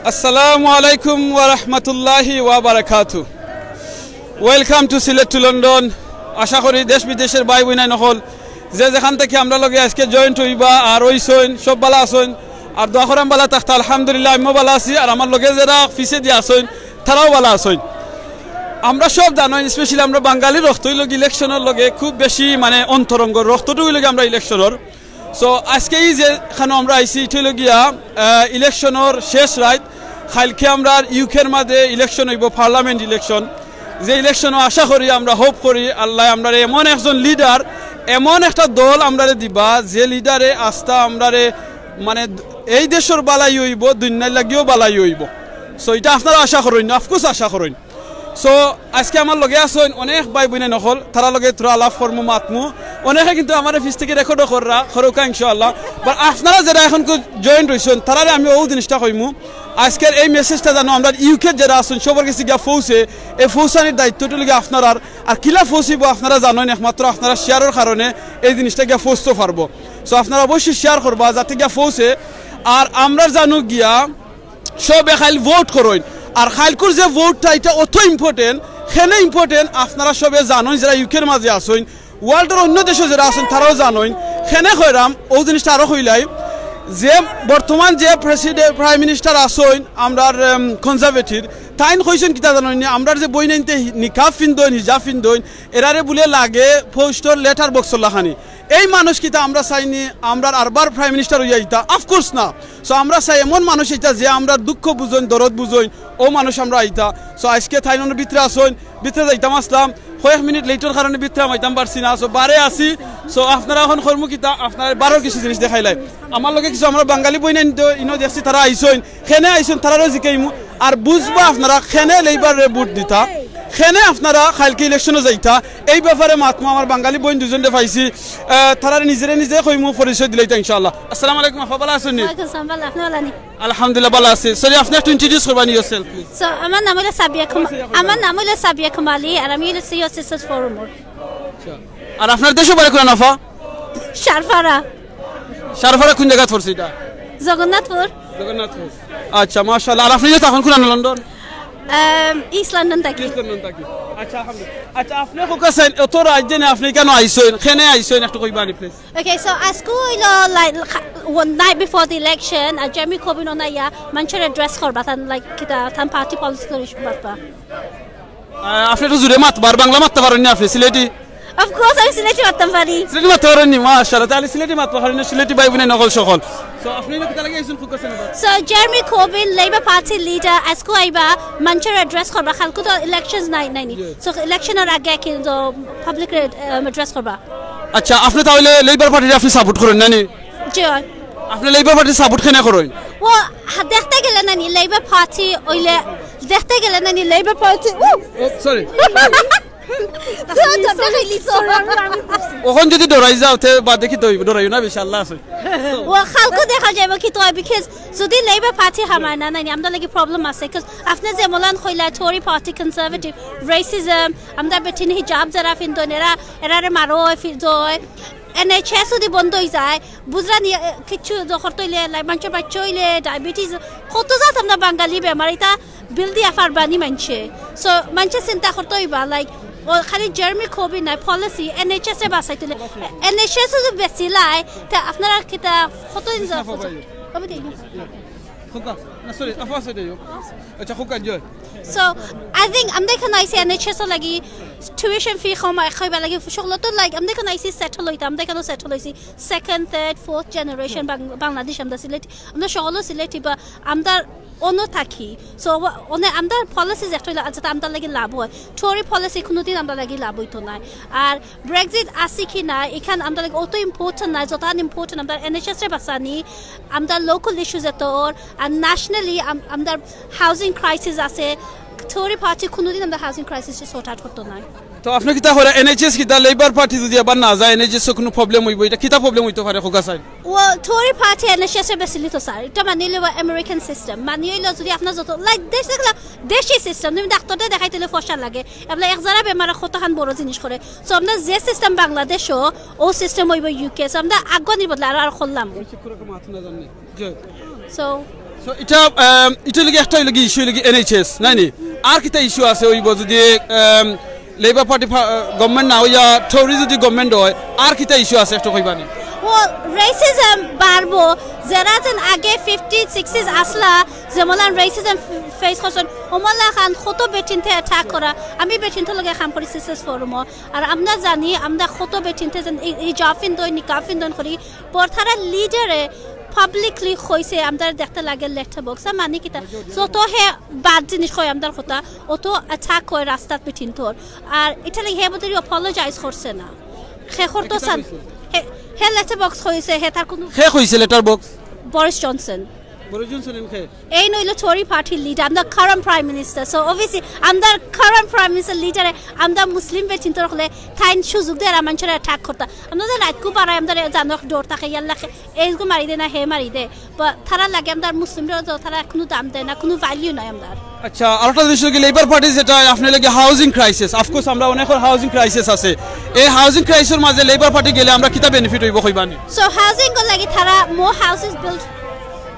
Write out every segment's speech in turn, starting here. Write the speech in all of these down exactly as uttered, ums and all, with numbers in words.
আসসালামু আলাইকুম ওয়া রাহমাতুল্লাহি ওয়া বারাকাতু। Welcome to Sylhet to London। আশা করি দেশ বিদেশর ভাই বইনাইন অকল যে যেখান থাকি আমরার লগে আজকে জয়েন্ট অইবা আর অইছইন, সব ভালা আছইন। আর দোয়া করইন ভালা থাকতা। আলহামদুলিল্লাহ, আমিও ভালা আছি। আর আমার লগে যেরা পিছেদি আছইন, তারাও ভালা আছইন। আমরা সব জানইন, specially আমরা বাঙালি রক্ত অইলো গি ইলেকশনর লগে খুব বেশি মানে অন্তরঙ্গ, রক্তটা অইলো গি আমরা ইলেকশনর। So আজকে এই যে এখানো আমরা আইছি, ইটা অইলো গিয়া, আহ, ইলেকশনর শেষ রাইত। কাইলকে আমরার ইউকের মাঝে ইলেকশন অইবো, পার্লামেন্ট ইলেকশন। যে ইলেকশনও আশা করি, আমরা হোপ করি, আল্লায় আমরারে এমন একজন লিডার, এমন একটা দল আমরারে দিবা, যে লিডারে আস্তা আমরারে মানে এই দেশর ভালাই অইবো, দুনিয়ার লাগিও ভালাই অইবো। So ইটা আপনারা আশা করইন, অফকোর্স আশা করইন। So আজকে আমার লগে আছইন অনেক ভাই বইনাইন অকল, তারার লগে থুড়া আলাপ করমু, মাতমু। অনেকে কিন্তু আমারে পিছ থাকি রেকর্ডও কররা, করউক্কা ইনশাআল্লাহ। But আপনারা যেরা এখন জয়েন্ট অইছইন, তারারে আমি অউ জিনিসটা কইমু। আজকের এই মেসেজটা যেন আমরার ইউকের যেরা আছইন, সবর গেছে গিয়া পৌঁছে, এই পৌঁছানির দায়িত্বটা অইলো গিয়া আপনারার। আর কিলা পৌঁছিবো আপনারা জানইন, একমাত্র আপনারা শেয়ারর কারণে এই জিনিসটা গিয়া পৌঁছতো পারবো। So আপনারা অবশ্যই শেয়ার করবা যাতে গিয়া পৌঁছে। আর আমরার জানু গিয়া সবে কাইল ভোট করইন। আর কাইলকুর যে ভোটটা, ইটা অত ইম্পর্টেন্ট, কেনে ইম্পর্টেন্ট আপনারা সবে জানইন, যেরা ইউকের মাঝে আছইন, ওয়ার্ল্ডর অন্য দেশো যেরা আছইন, তারাও জানইন। কেনে কইরাম, অউ জিনিসটা আরো কইলাই, যে বর্তমান যে প্রেসিডেন্ট, প্রাইম মিনিস্টার আছইন আমরার, এম, কনজারভেটিভ, তাইন কইছইন কিতা জানইন নি? আমরার যে বইনাইন্তে হি-, নিকাব ফিন্দইন, হিজাব ফিন্দইন, এরারে বুলে লাগে পোস্টর লেটার বক্সর লাখানি। এই মানুষ কিতা আমরা চাইনি আমরার আরবার প্রাইম মিনিস্টার অইয়া আইতা? অফকোর্স না। So আমরা চাই এমন মানুষ আইতা যে আমরার দুঃখ বুঝইন, দরদ বুঝইন, অউ মানুষ আমরা আইতা। So আজকে তাইন অনর ভিতরে আছইন, ভিতরে যাইতাম আছলাম, কয়েক মিনিট লেটর কারণে ভিতরে আইতাম পারছি না। So বারে আছি। So আপনারা এখন করমু কিতা, আপনারারে বারো কিছু জিনিস দেখাইলাই। আমার লগে কিছু আমরা বাঙালি বইনাইন তো ইনো দেখছি, তারা আইছইন, কেনে আইছইন, তারারেও জিকাইমু। আর বুঝবা আপনারা কেনে লেবাররে ভোট দিতা, কেনে আপনারা কাইলকে ইলেকশনো যাইতা, এই ব্যাপারে মাতমু। আমার বাঙালি বইন দুইজনরে পাইছি, আহ, তারারে নিজেরে নিজে কইমু, পরিচয় দিলাইতা ইনশাআল্লাহ। আসসালামু আলাইকুম আফা, ভালা আছইন নি? ওয়ালাইকুম আসসালাম, ভালা, আপনি ভালা নি? আলহামদুলিল্লাহ, ভালা আছি। Sorry, আপনি একটু introduce করবা নি yourself, please? So, আমার নাম অইলো সাবিয়া কুমা-, আমার নাম অইলো সাবিয়া কুমার আলী, আর আমি অইলো সিও সিস্টার্স ফোরামর। আচ্ছা। আর আপনার দেশর বাড়ি কুন আফা? সারপাড়া। সারপাড়া কুন জাগাত পড়ছে ইটা? জগন্নাথপুর। জগন্নাথপুর। আচ্ছা, মাশাআল্লাহ। আর আপনি যে তখন কুন লন্ডন? আম, ইস্ট লন্ডন থাকি। ইস্ট লন্ডন থাকি। আচ্ছা, আলহামদুলিল্লাহ। আচ্ছা, আপনি কউক্কা চাইন, অত রাইত যেনে আপনি কেনে আইছইন, কেনে আইছইন, একটু কইবা নি, please? Okay, so আজকে অইলো, like, খা-, one night before the election, আর জেরেমি কোরবিন অনো আইয়া মানষরে অ্যাড্রেস করবা, তান, like, কিতা, তান পার্টি পলিসি লইয়া মাতবা। আহ, আপনি একটু জোরে মাতবা, আর বাংলা মাততা পারইন নি আপনি, সিলেটি? Of course, আমি সিলেটি মাততাম পারি। সিলেটি মাততা পারইন নি? মাশাআল্লাহ, তাইলে সিলেটি মাততা পারইন নি, সিলেটি ভাই বইনাইন অকল সকল। So, আপনি ইনো কিতা লাগি আইছইন, কউক্কা চাইন? So, জেরেমি কোরবিন, লেবার পার্টি লিডার, আজকে আইবা, মানষরে অ্যাড্রেস করবা, কাইলকু তো ইলেকশনস নাই, নাইনি। Yes. So, ইলেকশনর আগে কিন্তু পাবলিকরে, আহ, অ্যাড্রেস করবা। আচ্ছা, আপনি তাইলে লেবার পার্টিরে আপনি সাপোর্ট করইন না নি? জি অয়। আপনি লেবার পার্টি সাপোর্ট কেনে করইন? ও, হা, দেখতে গেলে নানি লেবার পার্টি অইলে, দেখতে গেলে নানি লেবার পার্টি, ও, সরি। অখন যদি ডরাই যাও, তে বাদে কিতা অইবো? ডরাইও না, বেশি আল্লাহ আছে। ও, কাইলকু দেখা যাইবো কিতা অয়, because যদি লেবার পার্টি হামায় না, নানি, আমরার লাগি প্রবলেম আছে, because আপনি যেমলান কইলা, টরি পার্টি, কনজারভেটিভ, রেসিজম, আমরার বেটিন হিজাব যেরা ফিন্দইন, এরা, এরারে মারা অয়, ফিন্দইন, এনএইচএস যদি বন্ধ অই যায়, বুঝরা নি, এ, কিচ্ছু জ-, করতে অইলে, like, মানষর বাচ্চা অইলে, ডায়াবেটিস, কত জাত আমরা বাঙালি বেমার, ইতা বিল দিয়া পারবা নি মানষে। So, মানষে চিন্তা করতে অইবা, like, ও খালি জেরেমি কোরবিন নায়, পলিসি, এনএইচএস এ বাঁচাইতে অইলে। এনএইচএস যদি বেচিলাই, তে আপনারা কিতা কতদিন যা-, কবে দিন? খুকা, না, সরি, আফা আছে, যাই হোক। আচ্ছা, খুকা, enjoy। So, I think আমরা ইখানো আইছি এনএইচএস অর লাগি, টিউশন ফি কম, খাইবার লাগি, সকলতো, like, আমরা ইখানো আইছি সেটেল অইতাম, আমরা ইখানো সেটেল অইছি সেকেন্ড, থার্ড, ফোর্থ জেনারেশন বাং-, বাংলাদেশ, আমরা সিলেটি, আমরা সকল সিলেটি বা আমরা অনো থাকি। So, অনে আমরা পলিসি যেটা অইলো, যাতে আমরার লাগি লাভ অয়। টরি পলিসি কুনুদিন আমরার লাগি লাভ অইতো নায়। আর ব্রেক্সিট আছে কি না, ইখান আমরার লাগি অত ইম্পর্টেন্ট নায়, যতখান ইম্পর্টেন্ট আমরার এনএইচএস রে বাঁচানি, আমরার লোকাল ইস্যু যেতা অর, আর ন্যাশনালি আম-, আমরার হাউজিং ক্রাইসিস আছে। টরি পার্টি কুনুদিন আমরার হাউজিং ক্রাইসিস সর্ট আউট করতো নায়। তো আপনি কিতা কইরা, এনএইচএস কিতা লেবার পার্টি যদি আবার না যায়, এনএইচএস এ কুনু প্রবলেম অইবো? ইটা কিতা প্রবলেম অইতো পারে, খুকা চাইন? ও, টরি পার্টি এনএইচএস এ বেচিলিতো স্যার। ইটা মানি অইলো আমেরিকান সিস্টেম। মানি অইলো যদি আপনার যত, like, দেশ দেখলা, দেশি সিস্টেম। তুমি ডাক্তাররে দেখাইতে অইলে পয়সা লাগে। এবলা এক জারা বেমারে কতখান বড় জিনিস করে। So, আমরা যে সিস্টেম বাংলাদেশো, অউ সিস্টেম অইবো ইউকে। So, আমরা আগুয়ানির বদলে আরো, আরো করলাম। So, So, ইটা, আম, ইটা লাগি একটা অইলো কি ইস্যু, অইলো কি এনএইচএস, নায় নি? আর কিতা ইস্যু আছে অইবো যদি, আম, লেবার পার্টি ফা-, আ, গভর্নমেন্ট না অইয়া টরি যদি গভর্নমেন্ট অয়, আর কিতা ইস্যু আছে একটু কইবা নি? Well, racism বাড়বো, যেরা যেন আগে ফিফটি সিক্সটিজ আসলা, যেমন রেসিজম ফেস করছইন, অমলা খান কত বেটিন্তে অ্যাটাক করা। আমি বেটিন্তর লগে কাম করি সিসিএস ফোরামো। আর আমরা জানি, আমরা কত বেটিন্তে যেন হি-, হিজাব ফিন্দইন, নিকাব ফিন্দইন করি, পর তারা লিডারে পাবলিকলি কইছে, আমরা দেখতে লাগে লেটার বক্স, আর মানে কিতা, যত হে বাদ জিনিস কয় আমরার কথা, অত অ্যাটাক কয় রাস্তাত বেটিন্তর। আর ইটা লাগি হে বুঝি অ্যাপোলোজাইজ করছে না, হে করতো চান, হে, হে লেটার বক্স কইছে, হে তার কোনো কে কইছে letter box? Boris Johnson. Boris Johnson N K? এইন অইলো টরি পার্টির লিডার, আমরার current prime minister. So, obviously, আমরার কারেন্ট প্রাইম মিনিস্টার লিডারে আমরা মুসলিম বেটিন্তর অকলে তাইন সুযোগ দেয় আর মানষরে অ্যাটাক করতা। আমরা যে রাইতকু বাড়াই, আমরা জানো ডর থাকে, ইয়াল্লা কে-, এইগু মারি দে না, হে মারি দে। বা তারা লাগে আমরার মুসলিমরা তো তারা কোনো দাম দেয় না, কোনো ভ্যালু নাই আমরার। আচ্ছা, আরেকটা জিনিস অইলো কি, লেবার পার্টি যেটা আপনে লাগি হাউজিং ক্রাইসিস, অফকোর্স আমরা অনেকর হাউজিং ক্রাইসিস আছে। এই হাউজিং ক্রাইসিসর মাঝে লেবার পার্টি গেলে আমরা কিতা বেনিফিট অইবো কইবা নি? So, হাউজিং লাগি তারা more houses build,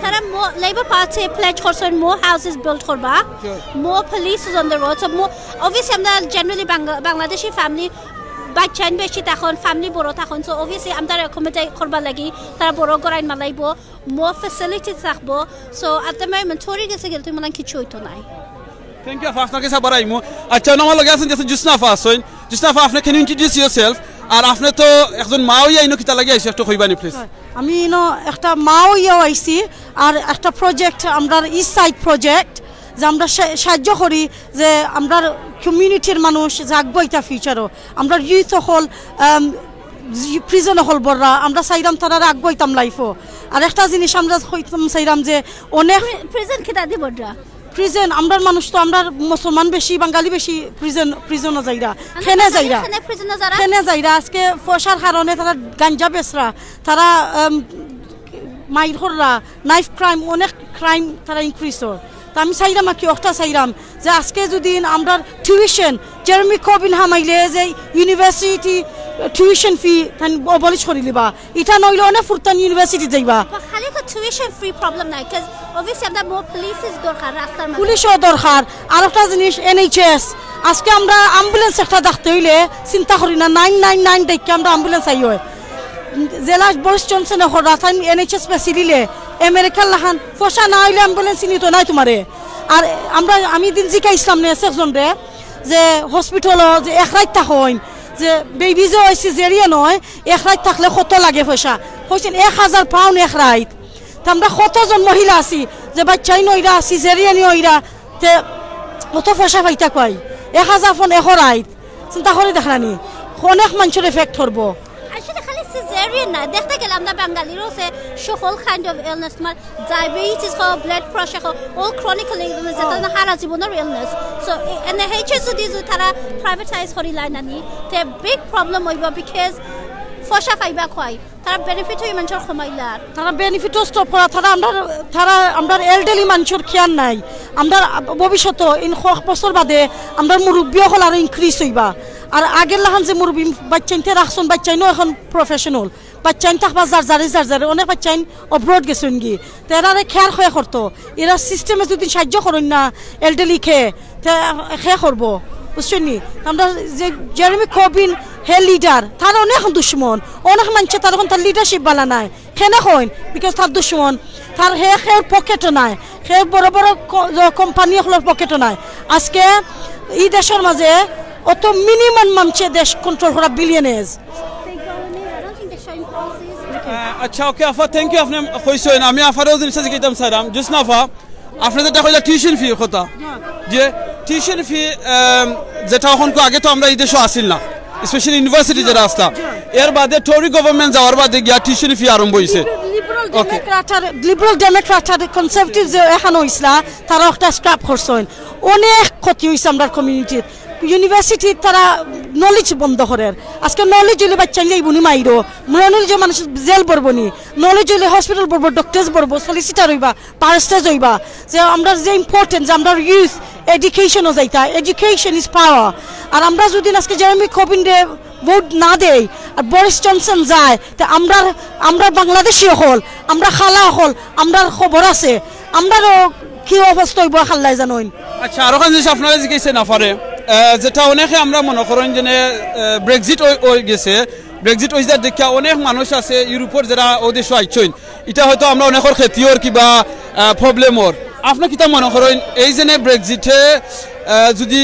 তারা more, লেবার পার্টি প্লেজ করছইন more houses build করবা, more police on the road। So, more, obviously, আমরা জেনারেলি বাংলা-, বাংলাদেশি ফ্যামিলি, বাচ্চাইন বেশি থাকইন, ফ্যামিলি বড় থাকইন। So, obviously, আমরা অ্যাকোমোডেট করবার লাগি তারা বড় ঘরইন মালাইবো, more facilities থাকবো। So, at the moment, টরি গেছে গেলে তুমি মনে হয় কিছু অইতো নায়। থ্যাংক ইউ, আফা, আপনার কাছে আবার আইমু। আচ্ছা, আমার লগে আছেন যে জোসনা আফা আছইন। জোসনা আফা, আপনে can you introduce yourself? আর আপনে তো একজন মা অইয়া ইনো কিতা লাগি আইছো, একটু কইবা নি, প্লিজ? আমি ইনো একটা মা অইয়াও আইছি, আর একটা প্রজেক্ট, আমরার ইস্ট সাইড প্রজেক্ট, যে আমরা সা-, সাহায্য করি, যে আমরার কমিউনিটির মানুষ যে আগুয়াইতা ফিউচারো, আমরার ইউথ অকল, আম, প্রিজন অকল বড়রা, আমরা চাইরাম তারারে আগুয়াইতাম লাইফো। আর একটা জিনিস আমরা কইতাম চাইরাম যে অনেক প্রি-, প্রিজন কিতা দি বড়রা? প্রিজন, আমরার মানুষ তো, আমরার মুসলমান বেশি, বাঙালি বেশি, প্রিজন, প্রিজনো যাইরা। আমরা কেনে বাঙালি যাইরা? কেনে প্রিজনো যারা? কেনে যাইরা? আজকে পয়সার কারণে তারা গাঞ্জা বেচরা, তারা, আম, মাইর কররা, নাইফ ক্রাইম, অনেক ক্রাইম তারা ইনক্রিজ অর। তা আমি চাইরাম আর কি, অখটা চাইরাম যে আজকে যদি আমরার টিউশন, জেরেমি কবিন হামাইলে যে ইউনিভার্সিটি টিউশন ফি তান অবলিশ করি লিবা, ইটা নইলে অনেক ফুরতান ইউনিভার্সিটি যাইবা। বা খালি তো টিউশন ফি প্রবলেম নাই, 'cause obviously আমরা more পুলিশ ইজ দরকার রাস্তার মাঝে। পুলিশও দরকার। আর একটা জিনিস, এনএইচএস, আজকে আমরা অ্যাম্বুলেন্স একটা ডাকতে অইলে চিন্তা করি না, নাইন নাইন নাইন ডাকিয়া আমরা অ্যাম্বুলেন্স আই অয়। যেলা বরিস জনসনে কররা, তাইন এনএইচএস বেশি দিলে, আমেরিকার লাখান পয়সা না অইলে অ্যাম্বুলেন্স নিতো নায় তোমারে। আর আমরা, আমি দিন জিকাইছিলাম না একজনরে যে হসপিটালো যে এক রাইত থাকইন, যে বেবি যে অয় সিজারিয়ান অয়, এক রাইত থাকলে কত লাগে পয়সা, কইছইন এক হাজার পাউন্ড এক রাইত। তে আমরা কতজন মহিলা আছি যে বাচ্চাইন অইরা, সিজারিয়ানি অইরা, তে অত পয়সা পাইতা কই? এক হাজার পাউন্ড এক রাইত, চিন্তা করি দেখরা নি, অনেক মানষর এফেক্ট করবো। আসলে খালি সিজারিয়ান না, দেখতে গেলে আমরা বাঙালিরও আছে সকল কাইন্ড অফ ইলনেস, তোমার ডায়াবেটিস হোক, ব্লাড প্রেশার হোক, অল ক্রনিক্যাল ইলনেস, যেটা না হারা জীবনের ইলনেস। সো এনএইচএস যদি, যদি তারা প্রাইভেটাইজ করি লাইন আনি, তে বিগ প্রবলেম অইবো, বিকজ পয়সা পাইবা কই, তারা বেনিফিট অই মানষর কমাইলার। তারা বেনিফিটও স্টপ করা, তারা আমরার, তারা আমরার এলডারলি মানষর খেয়াল নাই। আমরার ভবিষ্যতে ইন কয়েক বছর বাদে আমরার মুরব্বি অকল আরো ইনক্রিজ অইবা। আর আগের লাখান যে মুরব্বি বাচ্চাইনতে রাখছইন, বাচ্চাইনও এখন প্রফেশনাল। বাচ্চাইন থাকবা যার যারে, যার যারে, অনেক বাচ্চাইন অব্রড গেছইন গি। তে এরারে খেয়াল কে করতো। এরা সিস্টেমে যদি সাহায্য করইন না, এলডারলি কে, তে কে করবো? বুঝছইন নি? আমরা যে জেরেমি কবিন, হে লিডার, তার অনেক দুশমন, অনেক মানষে তার অখন তার লিডারশিপ বালা নায়। কেনে কইন? বিকজ তার দুশমন, তার হে, হে পকেটও নাই, হে বড় বড় ক-, কোম্পানি অকলর পকেটও নাই। আজকে ই দেশর মাঝে অত মিনিমাম মানষে দেশ কন্ট্রোল করা বিলিয়নার্স। আহ, আচ্ছা, ওকে আফা, থ্যাংক ইউ। আপনে কইছইন, আমি আফারেও জিনিসটা জিকাইতাম চাইরাম, জোসনা আফা, আপনে যেটা কইলা টিউশন ফির কথা, যে টিউশন ফি, আম, যেটা অখন কো-, আগে তো আমরা ই দেশো আছিল না, স্পেশালি ইউনিভার্সিটি যেটা আসলা, এর বাদে টরি গভর্নমেন্ট যাওয়ার বাদে গিয়া টিউশন ফি আরম্ভ অইছে। লিবারাল ওকে। ডেমোক্র্যাট আর, লিবারাল ডেমোক্র্যাট আর কনজারভেটিভ যে এখানো ইসলা, তারা একটা স্ক্র্যাপ করছইন। অনেক ক্ষতি অইছে আমরার কমিউনিটির। ইউনিভার্সিটিত তারা নলেজ বন্ধ করের। আজকে নলেজ অইলে বাচ্চাইন যাইবো নি মাইরো, নলেজ মানুষ জেল ভরবো নি, নলেজ অইলে হসপিটাল ভরবো, ডক্টরস ভরবো, সলিসিটার অইবা, পারস্টেজ অইবা। যে আমরার যে ইম্পর্টেন্ট, যে আমরার ইউথ এডুকেশনও যাইতা, education is power। আর আমরা যদি আজকে জেরেমি কবিনরে ভোট না দেই, আর বরিস জনসন যায়, তে আমরার, আমরার বাংলাদেশি অকল, আমরার খালা অকল, আমরার খবর আছে। আমরারও কি অবস্থা অইবো, আল্লায় জানইন। আচ্ছা, আরোখান জিনিস আপনারে জিকাইছি না পারে, আহ, যেটা অনেকে আমরা মনো করইন যে, আহ, ব্রেক্সিট অই, অই গেছে, ব্রেক্সিট অই যার দেখিয়া অনেক মানুষ আছে ইউরোপর যারা অউ দেশো আইছইন, ইটা হয়তো আমরা অনেকর ক্ষতি অর কিবা, আহ, প্রবলেম অর। আপনে কিতা মনো করইন এই যে ব্রেক্সিটে, আহ, যদি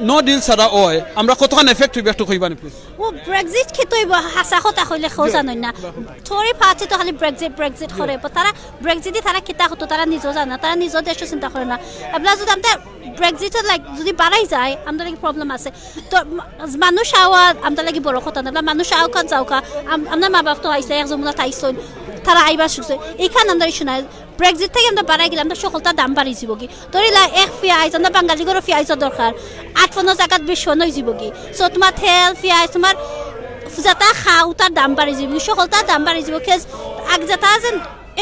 নো ডিল ছাড়া অয়, আমরা কতখান এফেক্ট অইবো একটু কইবা নি প্লিজ? ও ব্রেক্সিট কিতা অইবো, হাছা কথা কইলে কেউ জানইন না। থরি পার্টি তো খালি ব্রেক্সিট, ব্রেক্সিট করে। তারা ব্রেক্সিটে তারা কিতা করতো, তারা নিজেও জানে না, তারা নিজের দেশও চিন্তা করে না। এবলা যদি আমরা ব্রেক্সিটে, লাইক, যদি বাড়াই যায়, আমরার লাগি প্রবলেম আছে। তো মা-, মানুষ আওয়া আমরার লাগি বড় কথা না। এবলা মানুষ আউকা যাউকা, আম-, আমরার মা বাপ তো আইছে, একজন মনে থাইছইন, তারা আইবার সুযোগ। ইখান আমরার ইস্যু নাই। ব্রেক্সিট থাকি আমরা বাড়াই গেলে আমরার সকলতার দাম বাড়ি যাইবোগি। ধরিলা এক পিয়াজ, আমরার বাঙালি ঘরো পিয়াজর দরকার, আট পনর জাগাত বিশ পন অই যাইবোগি। So তুমার তেল, পিয়াজ, তুমার যেতা খাও, তার দাম বাড়ি যাইবোগি, সকলতার দাম বাড়ি যাইবো। Cause আগে যেতা যেন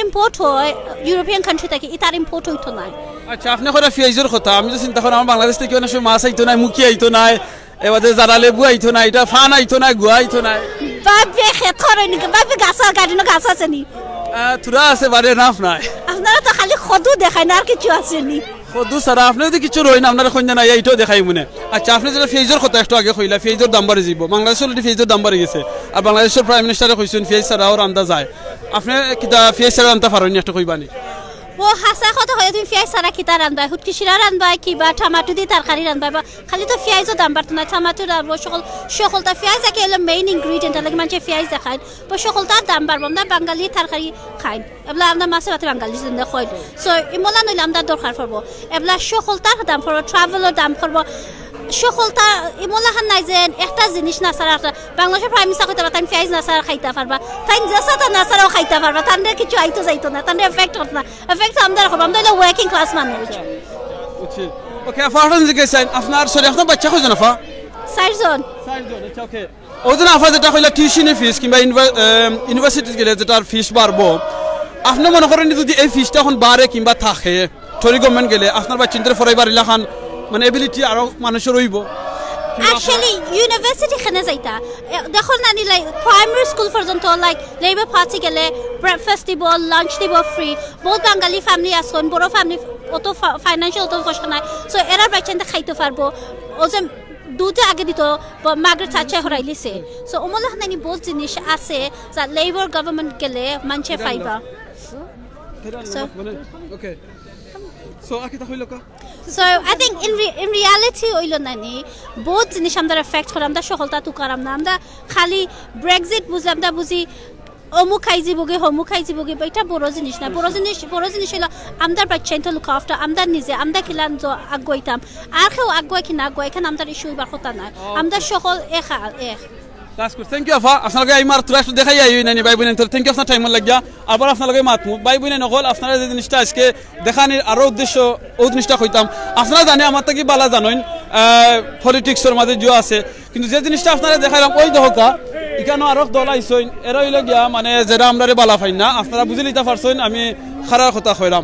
ইম্পোর্ট অয় ইউরোপিয়ান কান্ট্রি থাকি, ইতার ইম্পোর্ট অইতো নায়। আচ্ছা, আপনে কইরা পিয়াজর কথা, আমি তো চিন্তা করি আমার বাংলাদেশ থাকি অনেক সময় মাছ আইতো নায়, মুখি আইতো নায়, এবারে যারা লেবু আইতো নায়, ইটা ফান আইতো নায়, গুয়া আইতো নায়। বাপে খেত করইন নি, বাপে গাছ আর গার্ডেনো গাছ আছে নি? আহ, থুড়া আছে, বারে নাফ নাই। আপনারা তো খালি কদু দেখাইন, আর কিছু আছে নি? কদু ছাড়া আপনে যদি কিছু রইন, আপনারে কইন না, ইটাও দেখাইমুনে। আচ্ছা, আপনে যেটা পিয়াজর কথা একটু আগে কইলা, পিয়াজর দাম বাড়ি যাইবো, বাংলাদেশো already পিয়াজর দাম বাড়ি গেছে, আর বাংলাদেশর প্রাইম মিনিস্টারে কইছইন পিয়াজ ছাড়াও রান্দা যায়। আপনে কিতা পিয়াজ ছাড়া রান্দা পারইন নি, একটু কইবা নি? ও হাছা কথা কইলে তুমি পিয়াজ ছাড়া কিতা রানবায়? হুটকি শিরা রানবায়, কিবা টমাটো দি তরকারি রানবায়, বা খালি তো পিয়াজও দাম বাড়তো না, টমাটো রানবো, সকল, সকলতা পিয়াজ একে অইলো মেইন ইনগ্রিডিয়েন্ট, লাগে মানষে পিয়াজ দেখাইন, বা সকলতার দাম বাড়বো, আমরা বাঙালি তরকারি খাইন, এবলা আমরা মাছে ভাতে বাঙালি জিন্দা খাইন। So ইমলা নইলে আমরা দরকার পড়বো, এবলা সকলতার দাম পড়বো, ট্রাভেলর দাম পড়বো, সকলতা ইমলা হান নাই যে একটা জিনিস না ছাড়া একটা, বাংলাদেশর প্রাইম মিনিস্টার কইতা পারবা, তাইন পিয়াজ না ছাড়া খাইতা পারবা, তাইন যেসাতা না ছাড়াও খাইতা পারবা, তানরে কিছু আইতো যাইতো না, তানরে এফেক্ট করতো না। এফেক্ট আমরার করবো, আমরা অইলা ওয়ার্কিং ক্লাস মানুষ। বুঝছি। ওকে, আফা, আপনার জিজ্ঞেস চাইন, আপনার, সরি, আপনার বাচ্চা কয়জন, আফা? চাইরজন। চাইরজন, আচ্ছা, ওকে। ওই জন্য আফা যেটা কইলা টিউশনি ফিস কিংবা ইউনিভার-, এম, ইউনিভার্সিটিত গেলে যেটার ফিস বাড়বো, আপনে মনো করইন যদি এই ফিসটা এখন বাড়ে কিংবা থাকে, টরি গভর্নমেন্ট গেলে আপনার বাচ্চাইন্তরে পড়াইবার ইলাখান, মানে, এবিলিটি আরো মানুষর অইবো? Actually, ইউনিভার্সিটি কেনে যাইতা? এ, দেখো না নি, like, প্রাইমারি স্কুল পর্যন্ত, like, লেবার পার্টি গেলে ব্রেকফাস্ট দিবো, লাঞ্চ দিবো ফ্রি। বহুত বাঙালি ফ্যামিলি আছইন, বড় ফ্যামিলি, অত ফা-, ফাইন্যান্সিয়াল অত কষ্ট নাই। So, এরার বাচ্চাইন্তে খাইতো পারবো। ও যে দুধে আগে দিত, ব-, মার্গারেট থাচারে হরাইলিছে। So, অমলা হানানি বহুত জিনিস আছে, যা লেবার গভর্নমেন্ট গেলে মানষে পাইবা। So, ওকে। So, আর কিতা কইলো কা? So, I think in re-, in reality অইলো না নি, বহুত জিনিস আমরার এফেক্ট করে, আমরা সকলতা তুকারাম না, আমরা খালি ব্রেক্সিট বুঝলাম, আমরা বুঝি অমুক খাই যাইবোগি, হমুক খাই যাইবোগি, ইটা বড় জিনিস না। বড় জিনিস, বড় জিনিস অইলো আমরার বাচ্চাইন্তর লুক আফটার, আমরা নিজে, আমরা কিলান জ-, আগুয়াইতাম। আর কেউ আগুয়ায় কি না আগুয়ায়, ইখান আমরার ইস্যু অইবার কথা নায়। আমরা সকল এক আ-, এক। That's good. Thank you, আফা। আপনার লগে এই মার তোরা একটু দেখাই আই, নানি ভাই বোন, thank you আপনার টাইম লাগিয়া। আবার আপনার লগে মাতমু। ভাই বোন অকল, আপনারা যে জিনিসটা আজকে দেখানির আরো উদ্দেশ্য, ও জিনিসটা কইতাম। আপনারা জানে আমার থাকি বালা জানইন, আহ, পলিটিক্সর মাঝে জুয়া আছে। কিন্তু যে জিনিসটা আপনারা দেখাইলাম, ওই দেখোকা, ইখানো আরো দল আইছইন, এরা অইলো গিয়া, মানে, যেরা আমরারে বালা পাইন না, আপনারা বুঝি লিতা পারছইন, আমি খারার কথা কইরাম।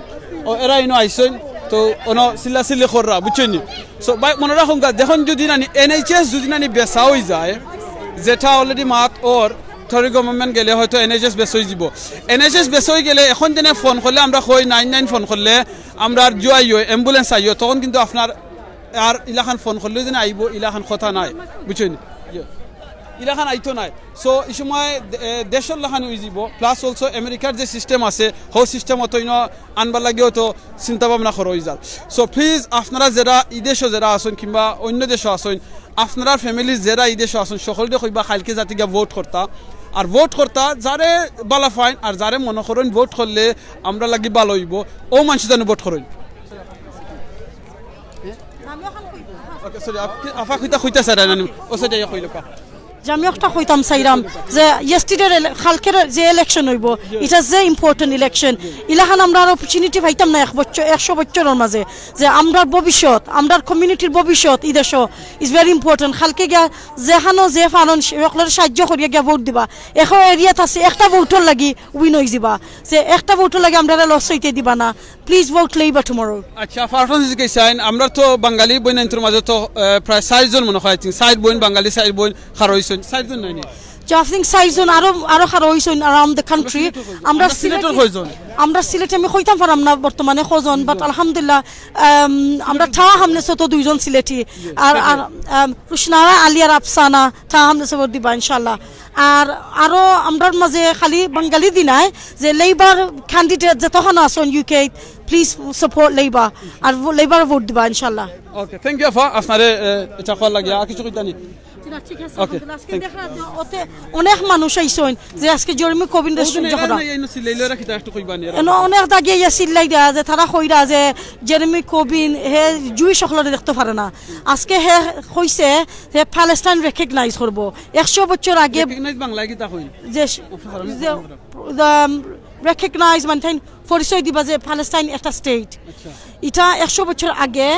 ও, এরা ইনো আইছইন, তো অনো চিল্লাচিল্লি কররা, বুঝছইন নি? So, ভাই, মনো রাখুন গা, দেখুন যদি নানি এনএইচএস যদি নানি বেচা অই যায়, যেটা already মাত অর, টরি গভর্নমেন্ট গেলে হয়তো এনএইচএস বেচা অই যিবো। এনএইচএস বেচা অই গেলে এখন যেনে ফোন করলে আমরা কই নাইন নাইন ফোন করলে আমরা জুয়াই অয়, অ্যাম্বুলেন্স আইও, তখন কিন্তু আপনার আর ইলাখান ফোন করলেও যেন আইবো, ইলাখান কথা নাই, বুঝছইন নি? ইয়ে। ইলাখান আইতো নাই। So, এই সময় দে-, এ, দেশর লাখান অই যিবো, plus also আমেরিকার যে সিস্টেম আছে, হো সিস্টেম অত ইনো আনবার লাগিও তো চিন্তা ভাবনা করা অই যার। So, please, আপনারা যেরা ই দেশো যেরা আছইন কিংবা অন্য দেশো আছইন, আপনারার ফ্যামিলি যেরা ই দেশো আছইন, সকলরে কইবা কাইলকে যাতে গিয়া ভোট করতা। আর ভোট করতা যারে বালা পাইন আর যারে মনো করইন ভোট করলে আমরার লাগি বালা অইবো, ও মানষে যেন ভোট করইন। ওকে, সরি, আপ-, আফা কইতা, কইতা স্যার, আনানি, ও স্যার, ইয়া কইলো কা? যে আমি একটা কইতাম চাইরাম যে yesterday ইলে-, কালকের যে ইলেকশন অইবো, ইটা যে ইম্পর্টেন্ট ইলেকশন, ইলাখান আমরা আর অপরচুনিটি পাইতাম না এক বছর, একশো বছরর মাঝে, যে আমরার ভবিষ্যৎ, আমরার কমিউনিটির ভবিষ্যৎ, ই দেশো is very important। কালকে গিয়া যেখানো যে পারইন সে-, সকলরে সাহায্য করিয়া গিয়া ভোট দিবা। এখন এরিয়াত আছে, একটা ভোটর লাগি উইন অই যিবা, যে একটা ভোটর লাগি আমরারে লস অইতে দিবা না। Please vote Labour tomorrow. আচ্ছা, ফারহান জিকে চাইন, আমরা তো বাঙালি বইনাইন্তর মাঝে তো, আহ, প্রায় চাইরজন মনে হয়, I think, চাইর বইন বাঙালি, চাইর বইন খারইছইন, চাইরজন নাইনি? I think চাইরজন, আরো আরো কারো অইছইন around the country। আমরা সিলেটর কয়জন? আমরা সিলেটে আমি কইতাম পারাম না বর্তমানে কয়জন, but আলহামদুলিল্লাহ, আম, আমরা ঠাওয়া হামলেসো তো দুইজন সিলেটি, আর আর আম, রুশনারা আলী আর আফসানা ঠাওয়া হামলেসো ভোট দিবা ইনশাআল্লাহ। আর আরো আমরার মাঝে খালি বাঙালি দি নায়, যে লেবার ক্যান্ডিডেট যতখানো আছইন ইউকে, please support Labour, আর লেবার ভোট দিবা ইনশাআল্লাহ। Okay, thank you আফা, আপনারে এ, ইটা কওয়ার লাগিয়া আর কিছু কইতা নি? না, ঠিক আছে, OK, আলহামদুলিল্লাহ। আজকে thank you। দেখরা যে অতে অনেক মানুষ আইছইন যে আজকে জেরেমি কোবিনরে সহ্য করা। এই নসিল লইলে রাখি তা একটু কইবা নি। এনো অনেক দাগি আইয়া চিল্লাই দেয়া যে তারা কইরা যে জেরেমি কোবিন হে জুইশ অকলরে দেখতো পারে না। আজকে হে কইছে যে প্যালেস্টাইন রেকগনাইজ করবো। একশো বছর আগে রেকগনাইজ বাংলায় কিতা কইন? যে, যে, উম, রেকগনাইজ মানে তাইন পরিচয় দিবা যে প্যালেস্টাইন একটা স্টেট। আচ্ছা। ইটা একশো বছর আগে,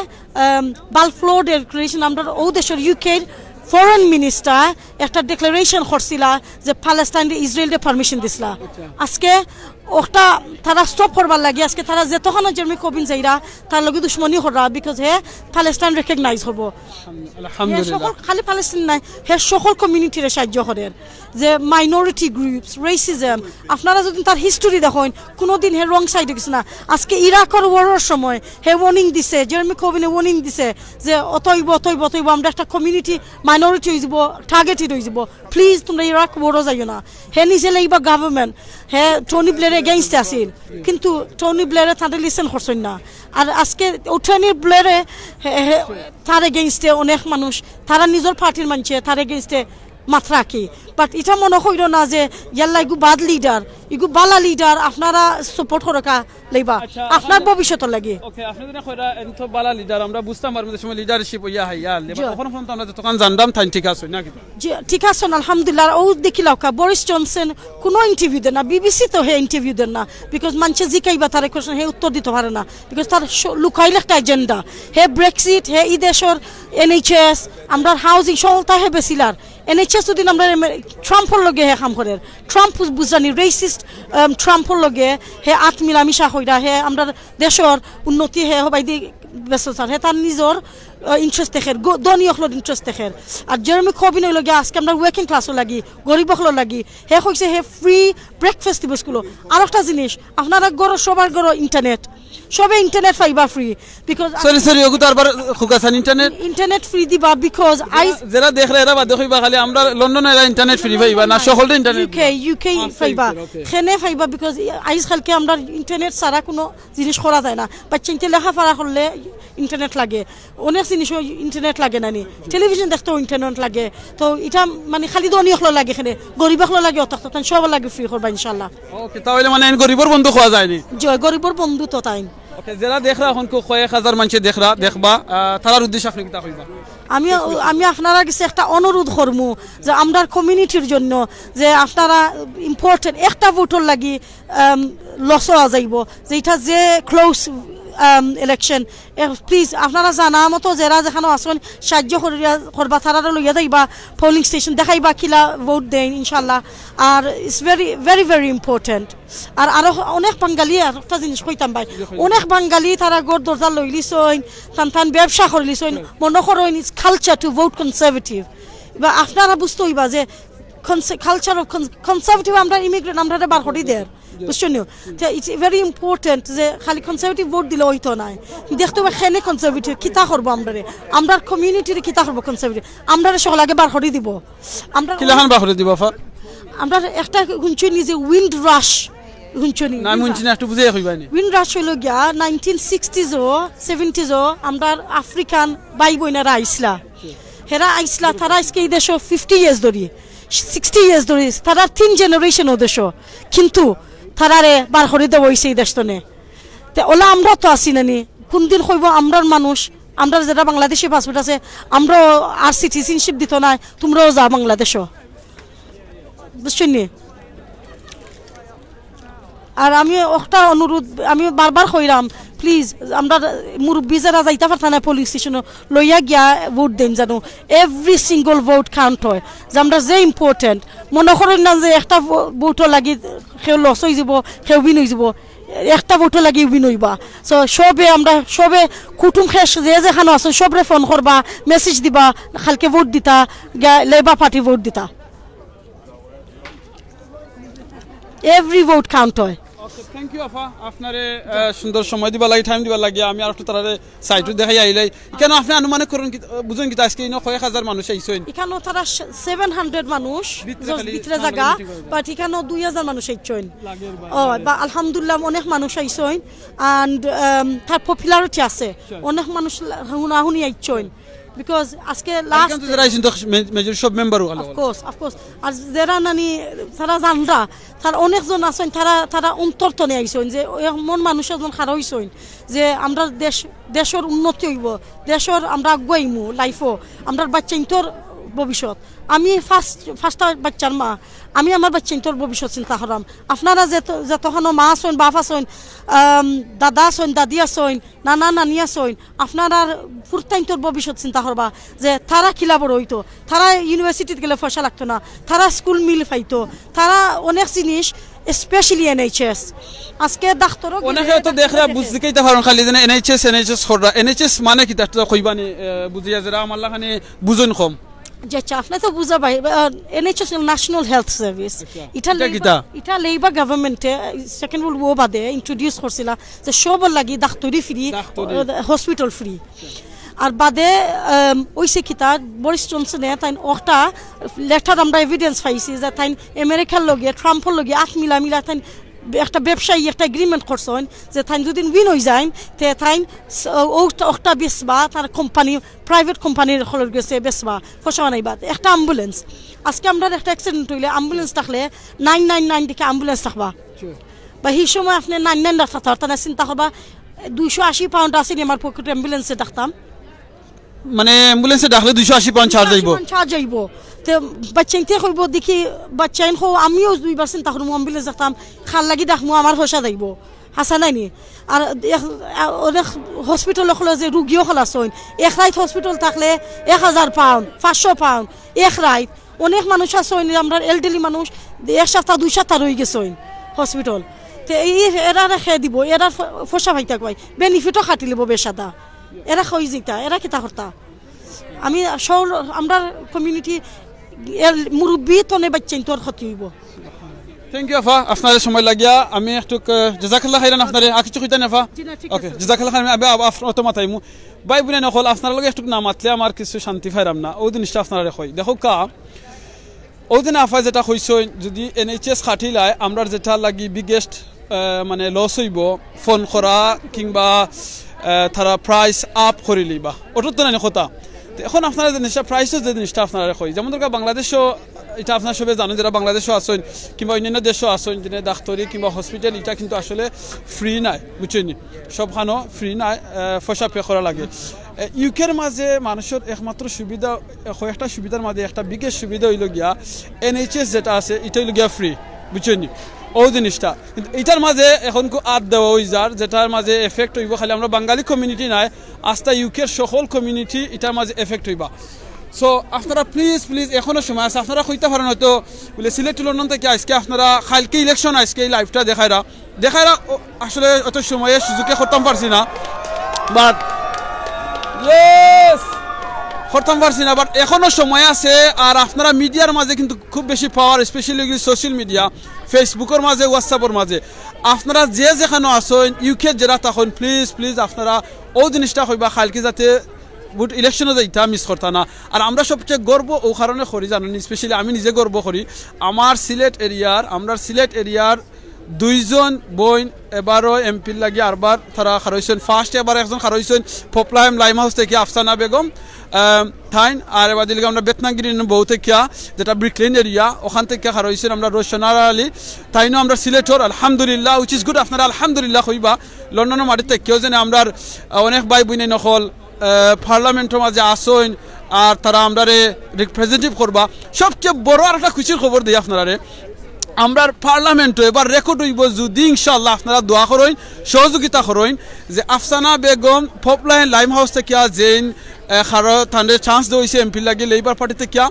আম, বালফোর ডেক্লারেশন, আমরার অউ দেশর ইউকের ফরেন মিনিস্টার একটা ডেক্লারেশন করছিলা যে প্যালেস্টাইনরে ইসরায়েলরে পারমিশন দিছলা। আচ্ছা। আজকে ওটা তারা স্টপ করবার লাগি আজকে তারা যতখানো জেরেমি কোবিন যাইরা তার লগে দুশমনি কররা, because হে প্যালেস্টাইন রেকগনাইজ করবো। হে আলহামদুলিল্লাহ। সকল, খালি প্যালেস্টাইন নায়, হে সকল কমিউনিটিরে সাহায্য করের। যে মাইনরিটি গ্রুপস, রেসিজম, আপনারা যদি তার হিস্টোরি দেখইন, কোনোদিন হে রং সাইডে গেছে না। আজকে ইরাকর ওয়ারর সময় হে ওয়ার্নিং দিছে, জেরেমি কোবিনে ওয়ার্নিং দিছে যে অতইব, অতইব, অতইব, আমরা একটা কমিউনিটি মাইনরিটি অইযিবো, টার্গেটেড অইযিবো, প্লিজ তোমরা ইরাক ওয়ারো যাইও না। হে নিজে লেবার গভর্নমেন্ট, হে টনি ব্লেয়ার এগেইনস্টে আছিল, কিন্তু টনি ব্লেয়ারে তারে লিসেন করছইন না। আর আজকে ও টনি ব্লেয়ারে হে, হে, তার এগেইনস্টে অনেক মানুষ, তারা নিজর পার্টির মানষে তার এগেইনস্টে মাত রাখি। বাট ইটা মনো কইরো না যে ইয়াল্লা ইগু বাদ লিডার, ইগু বালা লিডার, আপনারা সাপোর্ট করো কা লেবার, আচ্ছা, আপনার আলহামদুলিল্লাহ। ভবিষ্যতর লাগি। ওকে, আপনি যেটা কইরা এন তো বালা লিডার, আমরা বুঝতাম পারবো যে সময় লিডারশিপ অইয়া হাইয়া লেবার। জি। কখনো পর্যন্ত আমরা যতক্ষণ জানতাম তাইন ঠিক আছে, না কিতা? জি, ঠিক আছে, আলহামদুলিল্লাহ। আর ও দেখিলাও কা, বরিস জনসন কোনো ইন্টারভিউ দেন না, বিবিসি তো হে ইন্টারভিউ দেন না, বিকজ মানষে জিকাইবা তারে কোশ্চেন, হে উত্তর দিতো পারে না, বিকজ তার স-, লুকাইল একটা এজেন্ডা। হে ব্রেক্সিট, হে ই দেশর এনএইচএস, আমরার হাউজিং, সকলতা হে বেসিলার। এনএইচএস যদি আমরা এমে-, ট্রাম্পর লগে হে কাম করের, ট্রাম্প বুঝরানি, রেসিস্ট, আম, ট্রাম্পর লগে হে আত মিলামিশা কইরা, হে আমরার দেশর উন্নতি হে হবাইদি ব্যস্ত স্যার, হে তার নিজর, আহ, ইন্টারেস্ট দেখের, গ-, ধনী অকলর ইন্টারেস্ট দেখের। আর জেরেমি কোবিন অইলো গিয়া আজকে আমরা ওয়ার্কিং ক্লাসও লাগি, গরিব অকলর লাগি, হে কইছে হে ফ্রি ব্রেকফাস্ট দিবো স্কুলো। আর একটা জিনিস, আপনারা ঘরো, সবার ঘরো ইন্টারনেট, সবে ইন্টারনেট পাইবা ফ্রি, বিকজ সরি, সরি, ওগু তো আরবার খুকাসান ইন্টারনেট। ইন্টারনেট ফ্রি দিবা, বিকজ আইজ যেরা দেখরা এরা বাদে কইবা খালি আমরা লন্ডনে এরা ইন্টারনেট ফ্রি পাইবা না, সকলরে ইন্টারনেট ইউকে, দিবা। ইউকে আচ্ছা, পাইবা। ইউকে, ওকে। খেনে পাইবা, বিকজ আইজ কালকে আমরা ইন্টারনেট ছাড়া কোনো জিনিস করা যায় না। বাচ্চাইন্তে লেখাপড়া করলে ইন্টারনেট লাগে, অনেক জিনিসও ইন্টারনেট লাগে না নি, টেলিভিশন দেখতেও ইন্টারনেট লাগে। তো ইটা মানে খালি ধনী অকলর লাগে, এখানে গরিব অকলর লাগে, অত তান সবার লাগে ফ্রি করবা ইনশাল্লাহ। ওকে, তাহলে মানে এন গরিবর বন্ধু কওয়া যায়নি। জি, গরিবর বন্ধু তো তাইন। ওকে, যেরা দেখরা এখন কো-, কয়েক হাজার মানষে দেখরা, দেখবা, আহ, তারার উদ্দেশ্যে আপনি কিতা কইবা? আমি, আমি আপনারা গেছে একটা অনুরোধ করমু যে আমরার কমিউনিটির জন্য যে আপনারা ইম্পর্টেন্ট একটা ভোটর লাগি, আম, লস হওয়া যাইবো, যে এটা যে ক্লোজ, আম, ইলেকশন। এ, প্লিজ আপনারা জানা মতো যেরা যেখানো আছইন সাহায্য করিয়া, করবা, তারারে লইয়া যাইবা, পোলিং স্টেশন দেখাইবা, কিলা ভোট দেইন ইনশাল্লাহ। আর it's very, very, very important। আর আরো অনেক বাঙালি, আর একটা জিনিস কইতাম ভাই, অনেক বাঙালি তারা ঘর দরজা লইলিছইন, তান তান ব্যবসা করিলিছইন, মনো করইন it's culture to vote conservative। বা আপনারা বুঝতে হইবা যে কালচার অফ কনজারভেটিভ, আমরা ইমিগ্রেন্ট, আমরা বার করি দের, বুঝছো নি? তো it's very important যে খালি কনজারভেটিভ ভোট দিলে হইতো নায়, দেখতে হবে কেনে কনজারভেটিভ কিতা করবো আমরারে, আমরার কমিউনিটিরে কিতা করবো কনজারভেটিভ, আমরারে সকল আগে বার করি দিব। আমরা কিলাখান বার করি দিব আফা? আমরা একটা হুনছি নি যে উইন্ড রাশ, হুনছো নি? না, আমি হুনছি না, একটু বুঝাইয়া কইবা নি। উইন্ড রাশ হইল গিয়া নাইনটিন সিক্সটিজও, সেভেন্টিজও আমরার আফ্রিকান ভাই বোনেরা আইসলা, হেরা আইসলা, তারা আজকে এই দেশো ফিফটি ইয়ার্স ধরি, সিক্সটি ইয়ার্স ধরি, তারা তিন জেনারেশন ও দেশো, কিন্তু তারারে বার করি দেওয়া হইছে এই দেশ তনে। তে ওলা আমরা তো আছি না নি, কোন দিন কইবো আমরার মানুষ, আমরার যেটা বাংলাদেশি পাসপোর্ট আছে, আমরাও আর সিটিজেনশিপ দিত নায়, তোমরাও যাও বাংলাদেশো, বুঝছো নি? আর আমি একটা অনুরোধ, আমি বারবার কইরাম, প্লিজ, আমরা মুরব্বী যারা যাইতা পারতা না পুলিং স্টেশনো, লইয়া গিয়া ভোট দেন, জানো, এভরি সিঙ্গল ভোট কাউন্ট হয়, যে আমরা যে ইম্পর্টেন্ট, মনে করেন না যে একটা ভো-, ভোটও লাগি কেউ লস হয়ে যাব, কেউ বিন হয়ে যাব, একটা ভোটও লাগি উইন হইবা। সো সবে আমরা, সবে কুটুম খেশ যে যেখানে আছো, সবরে ফোন করবা, মেসেজ দিবা, কালকে ভোট দিতা, গিয়া লেবার পার্টি ভোট দিতা। Every vote count হয়। Okay, thank you আফা, আপনারে আহ, সুন্দর সময় দিবার লাগি, টাইম দিবার লাগি। আমি আর একটু তারারে সাইটও দেখাই আইলাই। কেন আপনি আনুমানিক করইন কি, আহ, বুঝইন কিতা আজকে ইনো কয়েক হাজার মানুষ আইছইন? এখানো তারা সেভেন হান্ড্রেড মানুষ ভিতরে খালি ভিতরে জাগা, বাট এখানো দুই হাজার মানুষ আইছইন। ও বা আলহামদুলিল্লাহ, অনেক মানুষ আইছইন। অ্যান্ড তার পপুলারিটি আছে, অনেক মানুষ হুনাহুনি আইছইন। বিকজ আজকে লাস্ট যারা আইছইন তো মেজর সব মেম্বারও ভালো। Of course, of course. আর যারা নানি তারা জানরা, তার অনেকজন আছইন, তারা তারা অন্তর তনে আইছইন যে এমন মানুষ একজন খাড়া অইছইন যে আমরা দেশ, দেশর উন্নতি অইবো, দেশর আমরা আগুয়াইমু লাইফও, আমরার বাচ্চাইন্তর ভবিষ্যৎ। আমি ফার্স্ট ফার্স্ট বাচ্চার মা, আমি আমার বাচ্চাইন্তর ভবিষ্যৎ চিন্তা করাম। আপনারা যত যতখানো মা আছইন, বাপ আছইন, আম, দাদা আছইন, দাদি আছইন, নানা নানি আছইন, আপনারার ফুরতাইন্তর ভবিষ্যৎ চিন্তা করবা যে তারা কিলা বড় অইতো, তারা ইউনিভার্সিটিত গেলে পয়সা লাগতো না, তারা স্কুল মিল পাইতো, তারা অনেক জিনিস, স্পেশালি এনএইচএস। আজকে ডাক্তারও গেলে অনেকে তো দেখরা ডাক্তারও বুঝতে দেখে। কিতা পারইন খালি যেন এনএইচএস, এনএইচএস কররা। এনএইচএস মানে কিতা একটু কইবানি, আহ, বুঝিয়া যারা আমার লাখানি বুঝইন কম। যে আচ্ছা, আপনি তো বুঝা ভাই, এনএইচএস ন্যাশনাল হেলথ সার্ভিস। আচ্ছা, এটা এটা লেবার, কিতা? এটা লেবার গভর্নমেন্টে সেকেন্ড ওয়ার্ল্ড ওয়ার বাদে ইন্ট্রোডিউস করছিলা যে সবর লাগি ডাক্তারি ফ্রি, ডাক্তারি। Hospital free. আর বাদে আম, ওইসে কিতা, বরিস জনসনে তাইন একটা লেটার আমরা এভিডেন্স পাইছি যে তাইন আমেরিকার লগে, ট্রাম্পর লগে আত মিলা মিলা তাইন একটা ব্যবসায়ী একটা এগ্রিমেন্ট করছইন যে তাইন যদি উইন অই যাইন, তে তাইন স-, ও-, ওটা বেচবা, তার কোম্পানি, প্রাইভেট কোম্পানির হলর গেছে বেচবা, পয়সা বানাইবা। একটা অ্যাম্বুলেন্স, আজকে আমরা একটা অ্যাক্সিডেন্ট হইলে অ্যাম্বুলেন্স থাকলে নাইন নাইন নাইন দেখে অ্যাম্বুলেন্স থাকবা। বা সেই সময় আপনি নাইন নাইন ডাকতে পারতেন না, চিন্তা করবা, দুইশো আশি পাউন্ড আছে নি আমার পকেটে, অ্যাম্বুলেন্সে ডাকতাম। মানে অ্যাম্বুলেন্সে ডাকলে দুইশো আশি পাউন্ড চার্জ অইবো? চার্জ অইবো। তে বাচ্চাইন্তে কইবো, দেখি, বাচ্চাইন কো, আমিও দুইবার চিন্তা করমু অ্যাম্বুলেন্স ডাকতাম, কার লাগি ডাকমু, আমার পয়সা যাইবো, হাছা নায় নি? আর এক-, অনেক হসপিটাল অকল যে রুগী অকল আছইন, এক রাইত হসপিটাল থাকলে এক হাজার পাউন্ড, পাঁচশো পাউন্ড, এক রাইত। অনেক মানুষ আছইন, আমরার এলডারলি মানুষ এক সপ্তাহ, দুই সপ্তাহ রই গেছইন হসপিটাল। তে এই এরারে খে দিবো, এরার ফ-, পয়সা পাইতা কই, বেনিফিটও কাটি লিবো বেশাদা। এরা কই যিতা, এরা কিতা করতা? আমি সব, আমরার কমিউনিটি মুরব্বি তনে বাচ্চাইন্তর ক্ষতি অইবো। থ্যাংক ইউ আফা, আপনারে সময় লাগিয়া আমি একটু, আহ, জাজাকাল্লাহ খাইরান আপনারে। আর কিছু কইতা নি আফা? জি না, ঠিক ওকে, আছে। জাজাকাল্লাহ খাইরান। আমি আব-, আফ-, অত মাতাইমু। ভাই বোন অকল, আপনার লগে একটু না মাতলে আমার কিছু শান্তি পাইরাম না। অউ জিনিসটা আপনারে কই। দেখউক্কা, অউ দিন আফায় যেটা কইছইন, যদি এনএইচএস কাটিলায়, আমরার যেটা লাগি বিগেস্ট, আহ, মানে লস অইবো, ফোন করা কিংবা, আহ, তারা প্রাইস আপ করি লিবা, অটার তো নানি কথা। তে এখন আপনারা যে জিনিসটা, প্রাইসও যে জিনিসটা আপনারা কই, যেমন ধরকা বাংলাদেশও, এটা আপনারা সবে জানইন, যারা বাংলাদেশও আছইন কিংবা অন্যান্য দেশও আছইন, যেনে ডাক্তারি কিংবা হসপিটাল, এটা কিন্তু আসলে ফ্রি নায়, বুঝছইন নি? সবখানো ফ্রি নায়, আহ, পয়সা পে করা লাগে। এ, ইউকের মাঝে মানুষর একমাত্র সুবিধা, এ, কয়েকটা সুবিধার মাঝে একটা বিগেস্ট সুবিধা অইলো গিয়া এনএইচএস যেটা আছে, এটা অইলো গিয়া ফ্রি, বুঝছইন নি? অউ জিনিসটা। কিন্তু ইটার মাঝে এখন কু আত দেওয়া অই যার, যেটার মাঝে এফেক্ট অইবো খালি আমরা বাঙালি কমিউনিটি নায়, আস্তা ইউকের সকল কমিউনিটি ইটার মাঝে এফেক্ট অইবা। সো আপনারা প্লিজ, প্লিজ, এখনো সময় আছে, আপনারা কইতা পারইন হয়তো বুলে সিলেট টু লন্ডন থাকি আজকে আপনারা, কালকে ইলেকশন, আজকে এই লাইভটা দেখাইরা, দেখাইরা, ও, আসলে অত সময়ে সুযোগে করতাম পারছি না, বাট ইয়েস, করতাম পারছি না, বাট এখনো সময় আছে। আর আপনারা মিডিয়ার মাঝে কিন্তু খুব বেশি পাওয়ার, স্পেশালি সোশ্যাল মিডিয়া, ফেসবুকর মাঝে, হোয়াটসঅ্যাপর মাঝে, আপনারা যে যেখানো আছইন, ইউকে যেরা থাকইন, প্লিজ, প্লিজ আপনারা অউ জিনিসটা কইবা, কালকে যাতে ভোট ইলেকশনো যাইতা মিস করতা না। আর আমরা সবচেয়ে গর্ব অউ কারণে করি জানইন নি, স্পেশালি আমি নিজে গর্ব করি আমার সিলেট এরিয়ার, আমরার সিলেট এরিয়ার দুইজন বইন এবারও এমপির লাগি আরবার তারা খাড়া অইছইন। ফার্স্ট এবার একজন খাড়া অইছইন ফোপলাহেইম লাইম হাউস থাকি আফসানা বেগম, আহ, তাইন, আর এবার দিলকে আমরা বেতনাগিরি বউ থাকিয়া, যেটা ব্রিকলেন এরিয়া, ওখান থাকি খাড়া অইছইন আমরা রোশনারা আলী, তাইনও আমরা সিলেটর, আলহামদুলিল্লাহ, which is good, আপনারা আলহামদুলিল্লাহ কইবা। লন্ডনর মাটি থাকিও যেন আমরার, আহ, অনেক ভাই বইনাইন অকল, আহ, পার্লামেন্টর মাঝে আছইন, আর তারা আমরারে রিপ্রেজেন্টেটিভ করবা। সবচেয়ে বড় আর একটা খুশির খবর দেই আপনারারে, আমরার পার্লামেন্টো এবার রেকর্ড অইবো যদি ইনশাআল্লাহ আপনারা দোয়া করইন, সহযোগিতা করইন, যে আফসানা বেগম ফোপলাহেইম লাইম হাউস থাকিয়া যেইন, আহ, খাড়া তানরে চান্স দেওয়া অইছে এমপির লাগি লেবার পার্টি থাকিয়া,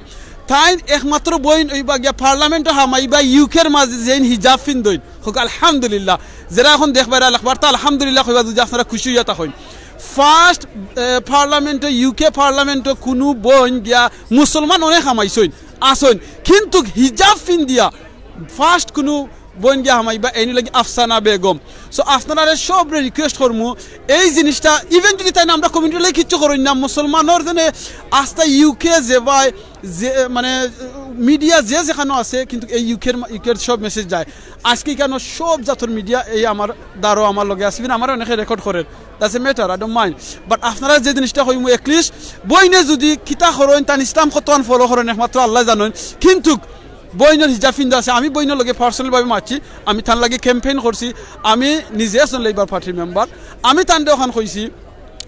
তাইন একমাত্র বইন অইবা গিয়া পার্লামেন্টো হামাইবা ইউকের মাঝে যেইন হিজাব ফিন্দইন। কউক্কা আলহামদুলিল্লাহ। যেরা এখন দেখবায়রা লেখবার তা আলহামদুলিল্লাহ কইবা যদি আপনারা খুশি অইয়া থাকইন। ফার্স্ট, আহ, পার্লামেন্টো, ইউকে পার্লামেন্টো কুনু বইন গিয়া মুসলমান অনেক হামাইছইন, আছইন, কিন্তু হিজাব ফিন্দিয়া ফার্স্ট কুনু বইন গিয়া হামাইবা, এইন লাগি আফসানা বেগম। So আপনারারে সবরে রিকোয়েস্ট করমু, এই জিনিসটা ইভেন যদি তাইন আমরা কমিউনিটি লাগি কিচ্ছু করইন না, মুসলমানর জন্য আস্তা ইউকে যে ভাই যে মানে মিডিয়া যে যেখানো আছে, কিন্তু এই ইউকের ইউকের সব মেসেজ যায়। আজকে কেন সব জাতর মিডিয়া এই আমার দ্বারও আমার লগে আছে, even আমার অনেকে রেকর্ড করের, that's a matter, I don't mind। But আপনারা যে জিনিসটা কইমু, at least বইনে যদি কিতা করইন, তান ইসলাম কতখান ফলো করইন, একমাত্র আল্লাহ জানইন। কিন্তু বইনর হিজাব ফিন্দা আছে, আমি বইনর লগে পার্সোনাল ভাবে মাতছি, আমি তান লাগি ক্যাম্পেইন করছি, আমি নিজে একজন লেবার পার্টির মেম্বার, আমি তানরে ওখান কইছি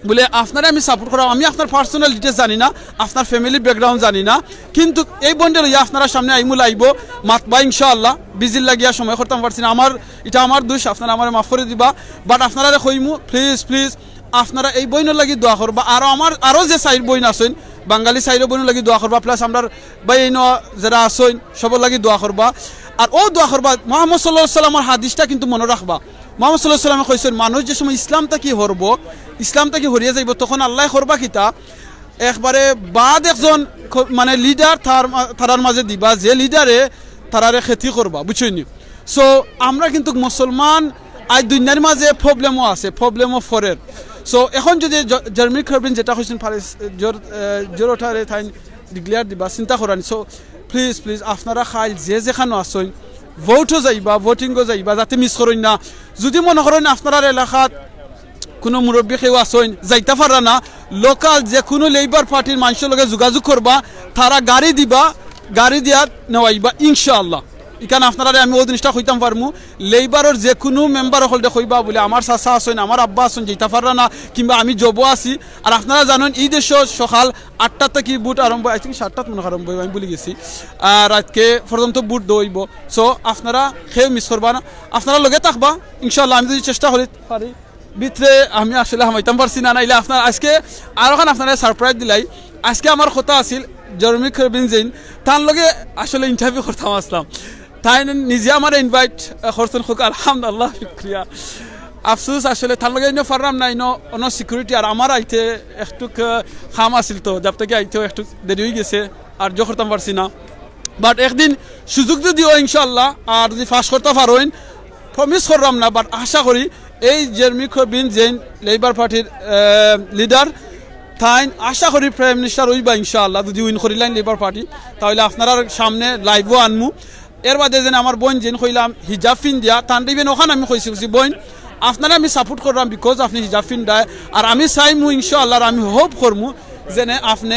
বুলে আপনারে আমি সাপোর্ট করাম, আমি আপনার পার্সোনাল ডিটেলস জানি না, আপনার ফ্যামিলি ব্যাকগ্রাউন্ড জানি না, কিন্তু এই বইনরে লইয়া আপনারা সামনে আইমু লাইভো মাতবা ইনশাআল্লাহ। বিজির লাগিয়া সময় করতাম পারছি না, আমার এটা আমার দোষ, আপনারা আমারে মাফ করে দিবা। বাট আপনারারে কইমু প্লিজ প্লিজ আপনারা এই বইনর লাগি দোয়া করবা, আরো আমার আরো যে চাইর বইন আছইন বাঙালি চাইর বইনর লাগি দোয়া করবা, প্লাস আমরার ভাই এইন যেরা আছইন সবর লাগি দোয়া করবা। আর ও দোয়া করবা মোহাম্মদ সাল্লাল্লাহু আলাইহি ওয়াসাল্লামর হাদিসটা কিন্তু মনো রাখবা। মোহাম্মদ সাল্লাল্লাহু আলাইহি ওয়াসাল্লামে কইছইন মানুষ যে সময় ইসলাম থাকি হরবো, ইসলাম থাকি হরিয়া যাইবো, তখন আল্লায় করবা কিতা, একবারে বাদ একজন খ- মানে লিডার তার মা- তারার মাঝে দিবা, যে লিডারে তারারে খেতি করবা, বুঝছইন নি? So আমরা কিন্তু মুসলমান আজ দুনিয়ার মাঝে প্রবলেমও আছে, প্রবলেমও ফরের। So এখন যদি জ- জেরেমি করবিন যেটা কইছইন পারে জোর জোর ওঠারে তাইন ডিক্লেয়ার দিবা, চিন্তা করানি। So প্লিজ প্লিজ আপনারা খাইল যে যেখানো আছইন, ভোটও যাইবা, ভোটিংও যাইবা, যাতে মিস করইন না। যদি মনো করইন আপনারার এলাকাত কোনো মুরব্বী কেউ আছইন যাইতা পাররা না, লোকাল যে কোনো লেবার পার্টির মানুষর লগে যোগাযোগ করবা, তারা গাড়ি দিবা, গাড়ি দিয়া নেওয়াইবা ইনশাআল্লাহ। ইখান আপনারারে আমি ও জিনিসটা কইতাম পারমু, লেবারর যে কোনো মেম্বার অকলরে কইবা বুলে আমার চাচা আছইন, আমার আব্বা আছইন, যাইতা পাররা না, কিংবা আমি জবো আছি। আর আপনারা জানইন ই দেশো সকাল আটটা থাকি ভোট আরম্ভ, আই থিঙ্ক সাতটাত মনে হয় আরম্ভ অইবো, আমি ভুলি গেছি। আর আজকে পর্যন্ত ভোট দেওয়া অইবো। So আপনারা কেউ মিস করবা না, আপনারা লগে থাকবা ইনশাআল্লাহ। আমি যদি চেষ্টা করি পারি ভিতরে আমি আসলে হামাইতাম পারছি না, নাইলে আপনার আজকে আরোখান আপনারে সারপ্রাইজ দিলাই। আজকে আমার কথা আছিল জেরেমি করবিন যেইন, তার লগে আসলে ইন্টারভিউ করতাম আসলাম, তাইন নিজে আমারে ইনভাইট করছইন, খুব আলহামদুলিল্লাহ, শুক্রিয়া। আফসোস আসলে তার লগে ইনো পারলাম না, ইনো অন্য সিকিউরিটি আর আমার আইতে একটুক কাম আছিল, তো জব থাকি আইতেও একটুক দেরি অই গেছে, আর জো করতাম পারছি না। বাট একদিন সুযোগ যদি অয় ইনশাআল্লাহ, আর যদি পাস করতা পারইন, প্রমিস করলাম না, বাট আশা করি এই জেরেমি করবিন যেইন লেবার পার্টির লিডার, তাইন আশা করি প্রাইম মিনিস্টার অইবা ইনশাআল্লাহ, যদি উইন করিলাইন লেবার পার্টি, তাইলে আপনারার সামনে লাইভও আনমু। এর বাদে যেন আমার বইন যেন কইলাম হিজাব ফিন্দিয়া, তানরে ইভেন ওখান আমি কইছি, কইছি, "বইন, আপনারে আমি সাপোর্ট করলাম because আপনি হিজাব ফিন্দায়, আর আমি চাইমু ইনশাআল্লাহ, আর আমি হোপ করমু যেন আপনি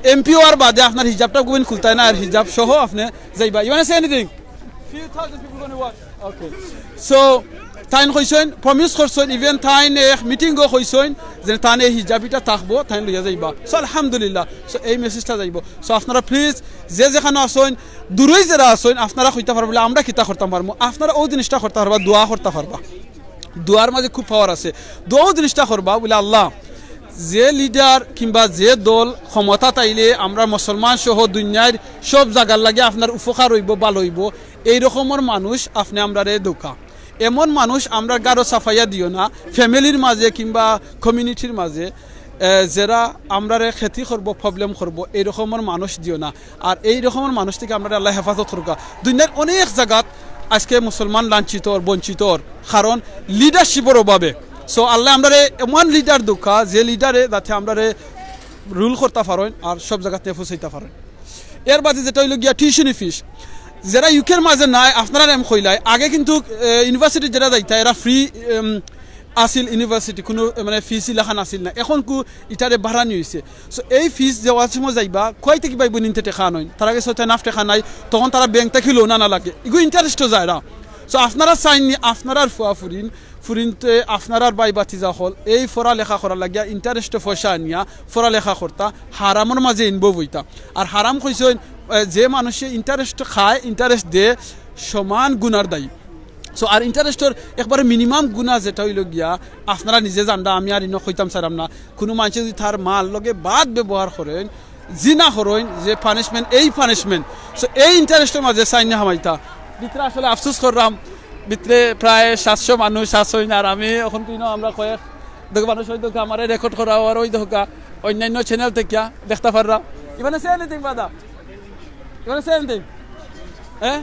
এমপি হওয়ার বাদে আপনার হিজাবটা গোবিন খুলতায় না, আর হিজাব সহ আপনি যাইবা।" You wanna say anything? Few thousand people gonna watch. Okay. So তাইন কইছইন, প্রমিস করছইন, ইভেন তাইন এক মিটিংও কইছইন যে তান এই হিজাবিটা থাকবো, তাইন লইয়া যাইবা। So আলহামদুলিল্লাহ, so এই মেসেজটা যাইবো। So আপনারা প্লিজ যে যেখানো আছইন, দূরই যেরা আছইন, আপনারা কইতা পারবা বুলে আমরা কিতা করতাম পারমু, আপনারা ও জিনিসটা করতা পারবা, দোয়া করতা পারবা। দোয়ার মাঝে খুব পাওয়ার আছে। দোয়াও জিনিসটা করবা বুলে, "আল্লাহ, যে লিডার কিংবা যে দল ক্ষমতাত আইলে আমরা মুসলমান সহ দুনিয়ার সব জাগার লাগি আপনার উপকার অইবো, ভালা অইবো, এই রকমর মানুষ আপনি আমরারে দেউক্কা। এমন মানুষ আমরার গারো চাপাইয়া দিও না, ফ্যামিলির মাঝে কিংবা কমিউনিটির মাঝে, এ, যেরা আমরারে খেতি করবো, প্রবলেম করবো, এই রকমর মানুষ দিও না।" আর এই রকমর মানুষ থাকি আমরারে আল্লায় হেফাজত করুক্কা। দুনিয়ার অনেক জাগাত আজকে মুসলমান লাঞ্ছিত অর, বঞ্চিত অর, কারণ লিডারশিপর অভাবে। So আল্লায় আমরারে এমন লিডার দেউক্কা, যে লিডারে যাতে আমরারে রুল করতা পারইন আর সব জাগাত পৌঁছাইতা পারইন। এর বাদে যেটা অইলো গিয়া টিউশনি ফিস, যেরা ইউকের মাঝে নাই, আপনারা এম কইলাই, আগে কিন্তু, এ, ইউনিভার্সিটি যেরা যাইতা, এরা ফ্রি, এম, আছিল ইউনিভার্সিটি, কোনো, এ, মানে, ফিস ইলাখান আছিল না। এখন কু ইটারে বাড়ানি অইছে। So এই ফিস দেওয়ার সময় যাইবা, কই থাকি পাইবো নিতে টেকা আনইন? তারা গেছে হয়তো এনাফ টেকা নাই, তখন তারা ব্যাংক থাকি লোন আনা লাগে। ইগু ইন্টারেস্টও যায় না। So আপনারা চাইননি, আপনারার ফুয়া ফুরিন, ফুরিনতে আপনারার ভাই ভাতিজা অকল এই পড়ালেখা করার লাগিয়া ইন্টারেস্টে পয়সা আনিয়া পড়ালেখা করতা, হারামর মাঝে ইনভলভ অইতা। আর হারাম কইছইন, এ, যে মানুষে ইন্টারেস্ট খায়, ইন্টারেস্ট দে, সমান গুনার দায়ী। So আর ইন্টারেস্টর একবারে মিনিমাম গুনা যেটা অইলো গিয়া, আপনারা নিজে জানরা, আমি আর ইনো কইতাম চাইরাম না। কোনো মানষে যদি তার মার লগে বাদ ব্যবহার করেন, জিনা করইন, যে পানিশমেন্ট, এই পানিশমেন্ট। So এই ইন্টারেস্টর মাঝে চাইননি হামাইতা। ভিতরে আসলে আফসোস করলাম, ভিতরে প্রায় সাতশো মানুষ আছইন, আর আমি এখন তো ইনো আমরা কয়েক দেখো মানুষ ওই দেখো আমারে রেকর্ড করা, আর ওই দেখো অন্যান্য চ্যানেল থাকিয়া দেখতা পাররা। You wanna say anything, brother? You wanna say anything? হ্যাঁ?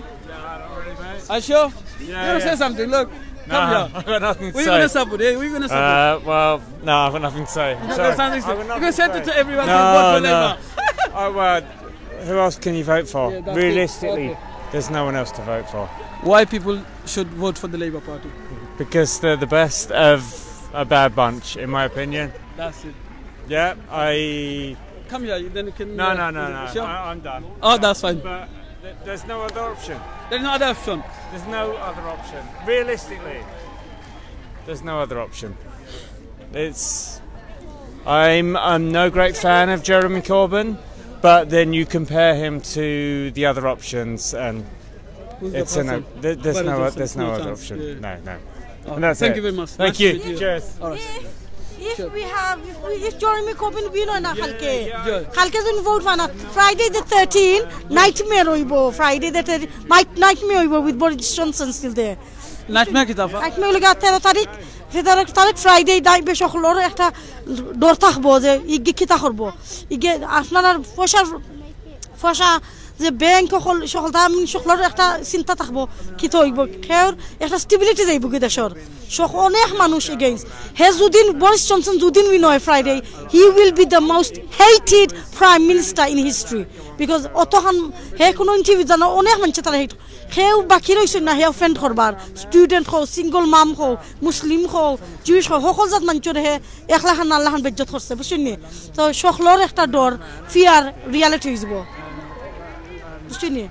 Are you sure? You want to say something? Look, come here. I've got nothing to We're say. Going to support. Yeah, we're going to support. Uh, well, no, I've got nothing to say. I'm You're sorry. Going to say something. I've got You're going to say nothing to say. Everyone to No, vote for no. Labour. Oh, well, who else can you vote for? Yeah, that's it. Realistically, Okay. There's no one else to vote for. Why people should vote for the Labour Party? Because they're the best of a bad bunch, in my opinion. That's it. Yeah, I. Come here, then you can. No, uh, no, no, no. Sure. I, I'm done. Oh, that's fine. But th- there's no other option. There's no other option. There's no other option. Realistically, there's no other option. It's. I'm, I'm no great fan of Jeremy Corbyn, but then you compare him to the other options, and Who's the it's a no. person? There, there's Boris no. Johnson, There's no no other chance. Option. Yeah. No, no. Oh, And that's thank it. You very much. Thank Nice you. To meet you. Cheers. All right. If, if we have, if, we, if Jeremy Corbyn win অয় না কালকে, Yeah. কালকে যদি ভোট পায় না, Friday the thirteenth nightmare অইবো, Friday the thirteenth night, nightmare অইবো with Boris Johnson still there. Nightmare কিতা আফা? Nightmare অইলো গিয়া তেরো তারিখ, তেরো তারিখ Friday দায় বেশ হকলর একটা ডর থাকবো যে ইগে কিতা করবো, ইগে আপনার পয়সার পয়সা যে ব্যাংক হকল সকল তা আমি সকলর একটা চিন্তা থাকবো কিতা অইবো, কেউর একটা stability যাইবো কি দেশর। সক-, অনেক মানুষ against। হে যুদিন, Boris Johnson যুদিন win অয় Friday, he will be the most hated prime minister in history, because অতখান হে কুনু interview জানা অনেক মানষে তারা hate। কেউ বাকি রইছে না হে offend করবার, student কও, single mom কও, Muslim কও, Jewish কও, হকল জাত মানষরে হে একলাখান আল্লাখান বেইজ্জত করছে, বুঝছইন নি? তো সকলর একটা ডর, fear reality অইযিবো, বুঝছইন নি?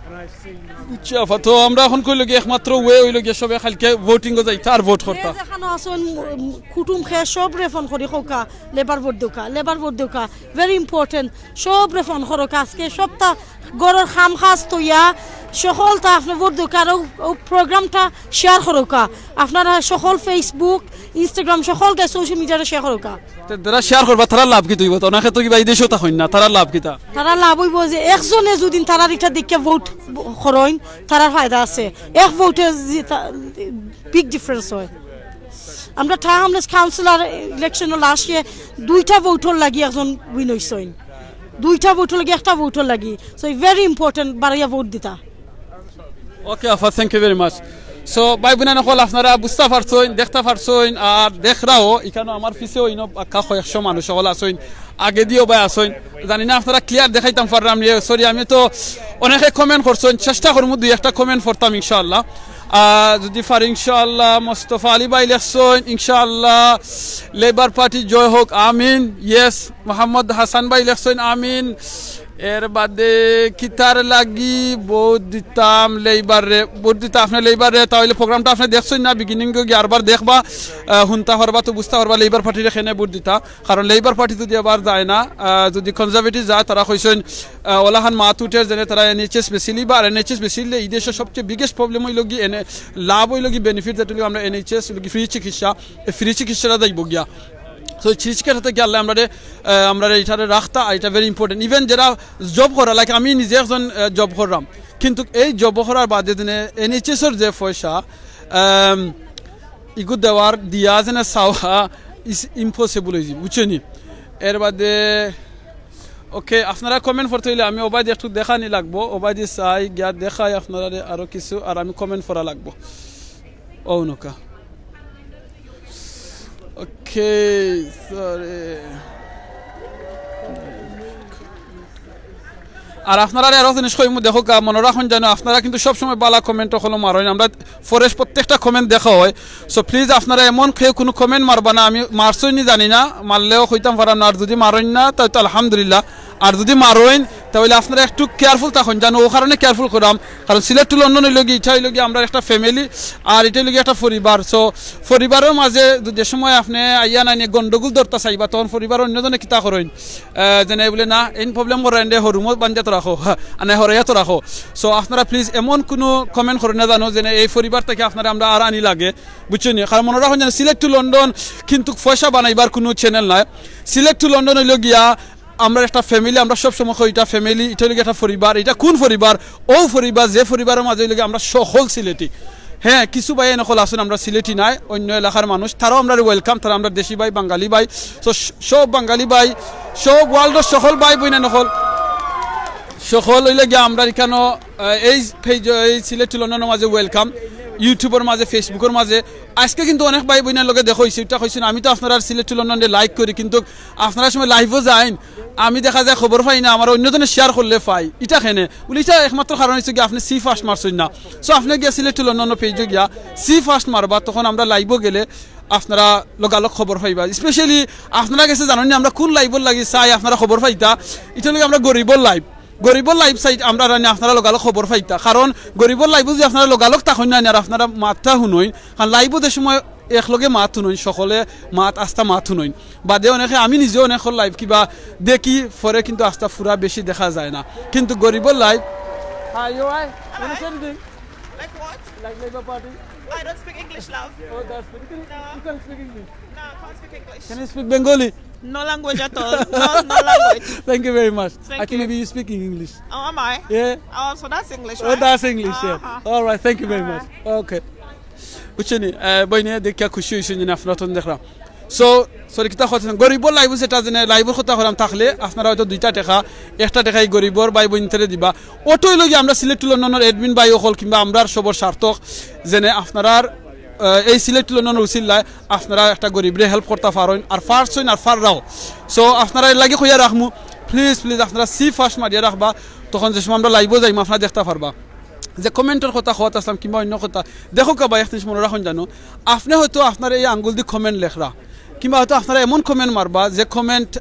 আচ্ছা আফা, তো আমরা অখন কইলো গিয়া একমাত্র way অইলো গিয়া সবে কালকে voting-ও যাইতা আর ভোট করতা। যে যেখানো আছইন, কুটুম খেয়ে সবরে phone করি কউক্কা, Labour ভোট দেউক্কা, Labour ভোট দেউক্কা, very important। সবরে phone করউক্কা, আজকে সবতা ঘরর কাম কাজ থইয়া সকলতা আপনে ভোট দেউক্কা। আর অউ, অউ program-টা share করউক্কা, আপনারা সকল Facebook, Instagram, সকল গিয়া social media-রে share করউক্কা। তে যারা share করবা, তারার লাভ কিতা অইবো? তো অনেকে তো কিবা এই দেশেও থাকইন না, তারার লাভ কিতা? তারার লাভ অইবো যে একজনে যুদিন তারার ইটা দেখিয়া ভোট করইন, তারার ফায়দা আছে। এক ভোটে জিতা, big difference অয়। আমরা Tower Hamlets Councillor election-ও last year দুইটা ভোটর লাগি একজন win অইছইন, দুইটা ভোটর লাগি, একটা ভোটর লাগি। So very important বারইয়া ভোট দিতা। Okay আফা, thank you very much। So ভাই বইনাইন অকল, আপনারা বুঝতা পারছইন, দেখতা পারছইন, আর দেখরাও ইখানো আমার পিছেও ইনো পাক্কা কয়েকশো মানুষ অকল আছইন, আগেদিও ভাই আছইন। জানি না আপনারা clear দেখাইতাম পাররাম নি, sorry, আমি তো অনেকে comment করছইন, চেষ্টা করমু দুই একটা comment পড়তাম ইনশাআল্লাহ। আহ, যুদি পারি ইনশাআল্লাহ। মোস্তফা আলী ভাই লেখছইন ইনশাআল্লাহ, Labour Party জয় হোক, আমিন। Yes, মোহাম্মদ হাসান ভাই লেখছইন আমিন। এর বাদে কিতার লাগি ভোট দিতাম Labour-রে, ভোট দিতা আপনে Labour-রে, তা অইলে program-টা আপনে দেখছইন না, beginning-ও গিয়া আরবার দেখবা, আহ, হুনতা পারবা, তো বুঝতা পারবা Labour Party-রে কেনে ভোট দিতা। কারণ Labour Party যুদি আবার যায় না, আহ, যুদি Conservative যায়, তারা কইছইন, আহ, অলাখান মাত উঠের যেনে তারা NHS বেচিলিবা, আর NHS বেচিলে ই দেশর সবচে biggest problem অইলো গি, এনে লাভ অইলো গি, benefit যেটা অইলো আমরা NHS অইলো গি free চিকিৎসা, এই free চিকিৎসাটা যাইবো গিয়া। So, free চিকিৎসা থাকি আল্লায় আমরারে, আহ, আমরারে ইটারে রাখতা, আর ইটা very important। Even যেরা job করা, like আমি নিজে একজন, আহ, job কররাম, কিন্তুক এই job করার বাদে দিনে NHS-র যে পয়সা, আম, ইগু দেওয়ার দিয়া যেনে চাওয়া is impossible অইযিবো, বুঝছইন নি? এর বাদে, okay, আপনারা comment পড়তা অইলে আমি ওবায়দি একটু দেখানি লাগবো, ওবায়দি চাই গিয়া দেখাই আপনারারে আরো কিছু, আর আমি comment পড়া লাগবো। ও নৌকা। Okay, sorry। আর আপনারারে আরো জিনিস কইমু, দেখউক্কা, মনো রাখইন যেন আপনারা কিন্তু সবসময় বালা comment অকল মারইন, আমরা পরে প্রত্যেকটা comment দেখা অয়। So please আপনারা এমন কেউ কুনু comment মারবা না, আমি মারছইন নি জানি না, মারলেও কইতাম পাররাম না, আর যুদি মারইন না তাইলে তো আলহামদুলিল্লাহ, আর যুদি মারইন তাইলে আপনারা একটু careful থাকইন, জানো ও কারণে careful করাম, কারণ Sylhet to London অইলো গি, ইটা অইলো গি আমরার একটা family, আর ইটা অইলো গি একটা পরিবার। So পরিবারর মাঝে যে সময় আপনে আইয়া নানি গন্ডগোল ধরতা চাইবা, তখন পরিবারর অন্যজনে কিতা করইন, আহ, যেনে বুলে না, এইন problem করইন দে, হরুমো বান্ধিয়া তো রাখো, হ্যাঁ, আনে হরাইয়া তো রাখো। So আপনারা please এমন কুনু comment করইন না জানো, যেনে এই পরিবার থাকি আপনারে আমরা আর আনি লাগে, বুঝছইন নি? কারণ মনো রাখইন যেন Sylhet to London কিন্তু পয়সা বানাইবার কুনু channel নায়। Sylhet to London অইলো গিয়া আমরার একটা family, আমরা সব সময় কই, ইটা family, ইটা অইলো গিয়া একটা পরিবার। ইটা কুন পরিবার? অউ পরিবার, যে পরিবারর মাঝে অইলো গিয়া আমরা সকল সিলেটি। হ্যাঁ, কিছু ভাইয়াইন অকল আছইন, আমরা সিলেটি নায়, অন্য এলাকার মানুষ, তারাও আমরারে welcome, তারা আমরার দেশি ভাই, বাঙালি ভাই। So, স-, সব বাঙালি ভাই, সব world-র সকল ভাই বইনাইন অকল, সকল অইলে গিয়া আমরা এখানো, আহ, এই পেজ, এই সিলেট টু লন্ডনর মাঝে welcome, YouTube-র মাঝে, Facebook-র মাঝে। আজকে কিন্তু অনেক ভাই বইনর লগে দেখা অইছে, ইটা কইছইন, "আমি তো আপনারার সিলেট টু লন্ডনরে like করি, কিন্তু আপনারা সময় live-ও যাইন, আমি দেখা যায় খবর পাই না, আমার অন্য জনে share করলে পাই, ইটা কেনে?" বুলে, "ইটা একমাত্র কারণ অইছে গিয়া আপনে see first মারছইন না।" So আপনে গিয়া সিলেট টু লন্ডনর পেজো গিয়া see first মারবা, তখন আমরা live-ও গেলে আপনারা লগালগ খবর পাইবা। Specially আপনারা গেছে জানইন নি আমরা কোন live-র লাগি চাই আপনারা খবর পাইতা, ইটা অইলো গিয়া আমরা গরিবর live। গরিবর live চাই আমরা রানি আপনারা লগালগ খবর পাইতা, কারণ গরিবর live-ও যদি আপনারা লগালগ থাকইন না আর আপনারা মাতটা হুনইন, কারণ live-ও যে সময় একলগে মাত হুনইন, সকলে মাত, আস্তা মাত হুনইন। বাদে অনেকে, আমি নিজেও অনেকর live কিবা দেখি, পরে কিন্তু আস্তা পুরা বেশি দেখা যায় না। কিন্তু গরিবর live, Hi, you alright? Wanna say anything? Like what? Like Labour Party? I don't speak English, love. Oh, that's good. You can, No. you can speak English. No, I can't speak English. Can you speak Bengali? No language at all. No, no language. Thank you very much. Thank I think you. Maybe you speak English. Oh, am I? Yeah. Oh, so that's English, Oh, right? That's English, yeah. Uh-huh. All right, thank you very much. All right. Okay. বুঝছইন নি? আহ, বইনে দেখিয়া খুশি অইছইন যে আপনারা তখন দেখরা। So, sorry, কিতা কথা, গরিবর live-ও যেটা যেনে live-র কথা কইরাম থাকলে আপনারা হয়তো দুইটা টেকা, একটা টেকা এই গরিবর ভাই বইনতরে দিবা। অটা অইলো গিয়া আমরা সিলেট টু লন্ডনর admin ভাই অকল কিংবা আমরার সবর স্বার্থ যেনে আপনারার, আহ, এই সিলেট টু লন্ডনর উছিলায় আপনারা একটা গরিবরে help করতা পারইন, আর পারছইন আর পাররাও। So আপনারা এর লাগি কইয়া রাখমু, please, please আপনারা see first মারিয়া রাখবা, তখন যে সময় আমরা live-ও যাইমু আপনারা দেখতা পারবা। যে comment-র কথা কওয়াত আছলাম কিংবা অন্য কথা, দেখউক্কা ভাই, এক জিনিস মনো রাখইন জানো, আপনে হয়তো আপনার এই আঙ্গুল দি comment লেখরা, কিংবা হয়তো আপনারা এমন comment মারবা যে comment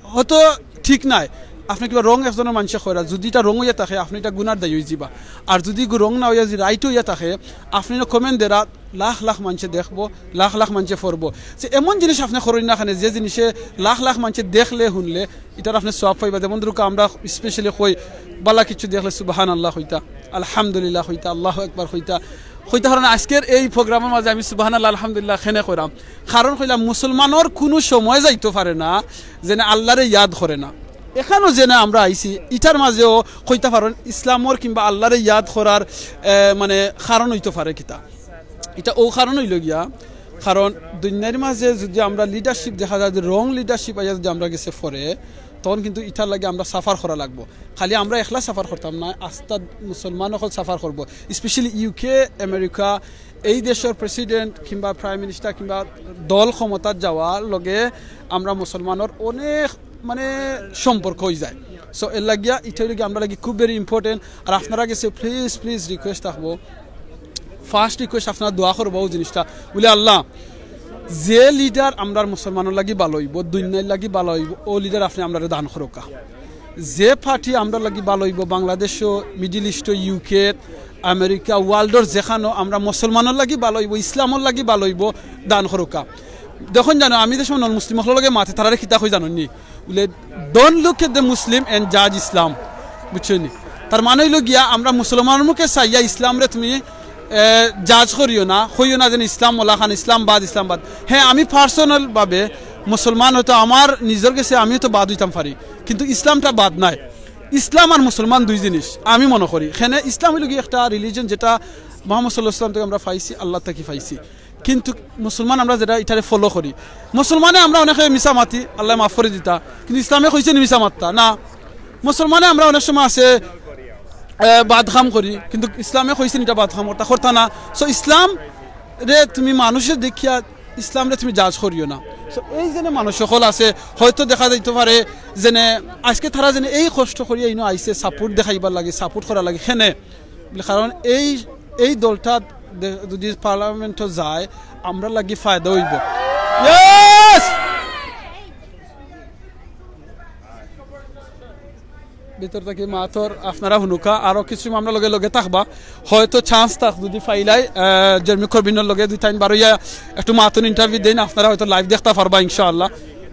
হয়তো ঠিক নায়, আপনে কিবা wrong একজনর মানষে কইরা, যুদি ইটা wrong অইয়া থাকে, আপনে ইটা গুনার দায়ী অইযিবা। আর যুদি ইগু wrong না অইয়া যুদি right অইয়া থাকে, আপনে ইনো comment দেরা লাখ লাখ মানষে দেখবো, লাখ লাখ মানষে পড়বো। যে এমন জিনিস আপনে করইন না কেনে, যে জিনিসে লাখ লাখ মানষে দেখলে, হুনলে, ইটার আপনে সওয়াব পাইবা। যেমন ধরুক্কা, আমরা specially কই, বালা কিছু দেখলে সুবহানাল্লাহ কইতা, আলহামদুলিল্লাহ কইতা, আল্লাহু আকবার কইতা। কইতা কারণ আজকের এই program-র মাঝে আমি সুবহানাল্লাহ, আলহামদুলিল্লাহ কেনে কইরাম, কারণ কইলাম মুসলমানর কুনু সময় যাইতো পারে না যেনে আল্লারে ইয়াদ করে না। এখানো যেনে আমরা আইছি, ইটার মাঝেও কইতা পারইন ইসলামর কিংবা আল্লারে ইয়াদ করার, এ, মানে, কারণ অইতো পারে কিতা। ইটা অউ কারণ অইলো গিয়া, কারণ দুনিয়ার মাঝে যুদি আমরা leadership দেখা যায় যে wrong leadership আইয়া যুদি আমরা গেছে পড়ে, তখন কিন্তু ইটার লাগি আমরা suffer করা লাগবো। খালি আমরা একলা suffer করতাম না, আস্তা মুসলমান অকল suffer করবো। Specially UK, America, এই দেশর president কিংবা prime minister কিংবা দল ক্ষমতাত যাওয়ার লগে আমরা মুসলমানর অনেক, মানে, সম্পর্ক অইযায়। So এর লাগিয়া ইটা অইলো গিয়া আমরার লাগি খুব very important। আর আপনারার গেছে please, please request থাকবো, first request, আপনারা দোয়া করবা অউ জিনিসটা, বুলে, "আল্লাহ, যে leader আমরার মুসলমানর লাগি ভালা অইবো, দুনিয়ার লাগি ভালা অইবো, অউ leader আপনে আমরারে দান করউক্কা। যে party আমরার লাগি ভালা অইবো, বাংলাদেশো, Middle East-ও, UK, America, world-র যেখানো আমরা মুসলমানর লাগি ভালা অইবো, ইসলামর লাগি ভালা অইবো, দান করউক্কা।" দেখইন জানো, আমি যে সময় non-Muslim অকলর লগে মাতি, তারারে কিতা কই জানইন নি? বুলে, "Don't look at the Muslim and judge Islam।" বুঝছইন নি? তার মানে অইলো গিয়া, আমরা মুসলমানর মুখে চাইয়া ইসলামরে তুমি, এ, judge করিও না, কইও না যেন ইসলাম অলাখান, ইসলাম বাদ, ইসলাম বাদ। হ্যাঁ, আমি personal ভাবে মুসলমান, হয়তো আমার নিজর গেছে আমিও তো বাদ অইতাম পারি, কিন্তু ইসলামটা বাদ নায়। ইসলাম আর মুসলমান দুই জিনিস আমি মনো করি। কেনে ইসলাম অইলো গিয়া একটা religion যেটা মুহাম্মদ সাল্লাল্লাহু আলাইহি ওয়াসাল্লাম থাকি আমরা পাইছি, আল্লাহ থাকি পাইছি। কিন্তু মুসলমান আমরা যেটা ইটারে follow করি, মুসলমানে আমরা অনেকে মিছা মাতি, আল্লায় মাফ করি দিতা, কিন্তু ইসলামে কইছে নি মিছা মাততা? না। মুসলমানে আমরা অনেক সময় আছে, এ, বাদ কাম করি, কিন্তু ইসলামে কইছে নি ইটা বাদ কাম করতা? করতা না। So ইসলামরে তুমি মানুষে দেখিয়া ইসলামরে তুমি judge করিও না। So এই যেনে মানুষ অকল আছে, হয়তো দেখা যাইতো পারে যেনে আজকে তারা যেনে এই কষ্ট করিয়া ইনো আইছে support দেখাইবার লাগি, support করার লাগি, কেনে বুলে, কারণ এই, এই দলটা দে-, যুদি parliament-ও যায়, আমরার লাগি ফায়দা অইবো। Yes! ভিতর থাকি মাতর আপনারা হুনুক্কা, আরো কিছু আমরার লগে লগে থাকবা, হয়তো chance থাক যুদি পাইলাই, আহ, জেরেমি করবিনর লগে দুই তিন বার অইয়া একটু মাতুন, interview দেইন, আপনারা হয়তো live দেখতা পারবা ইনশাআল্লাহ।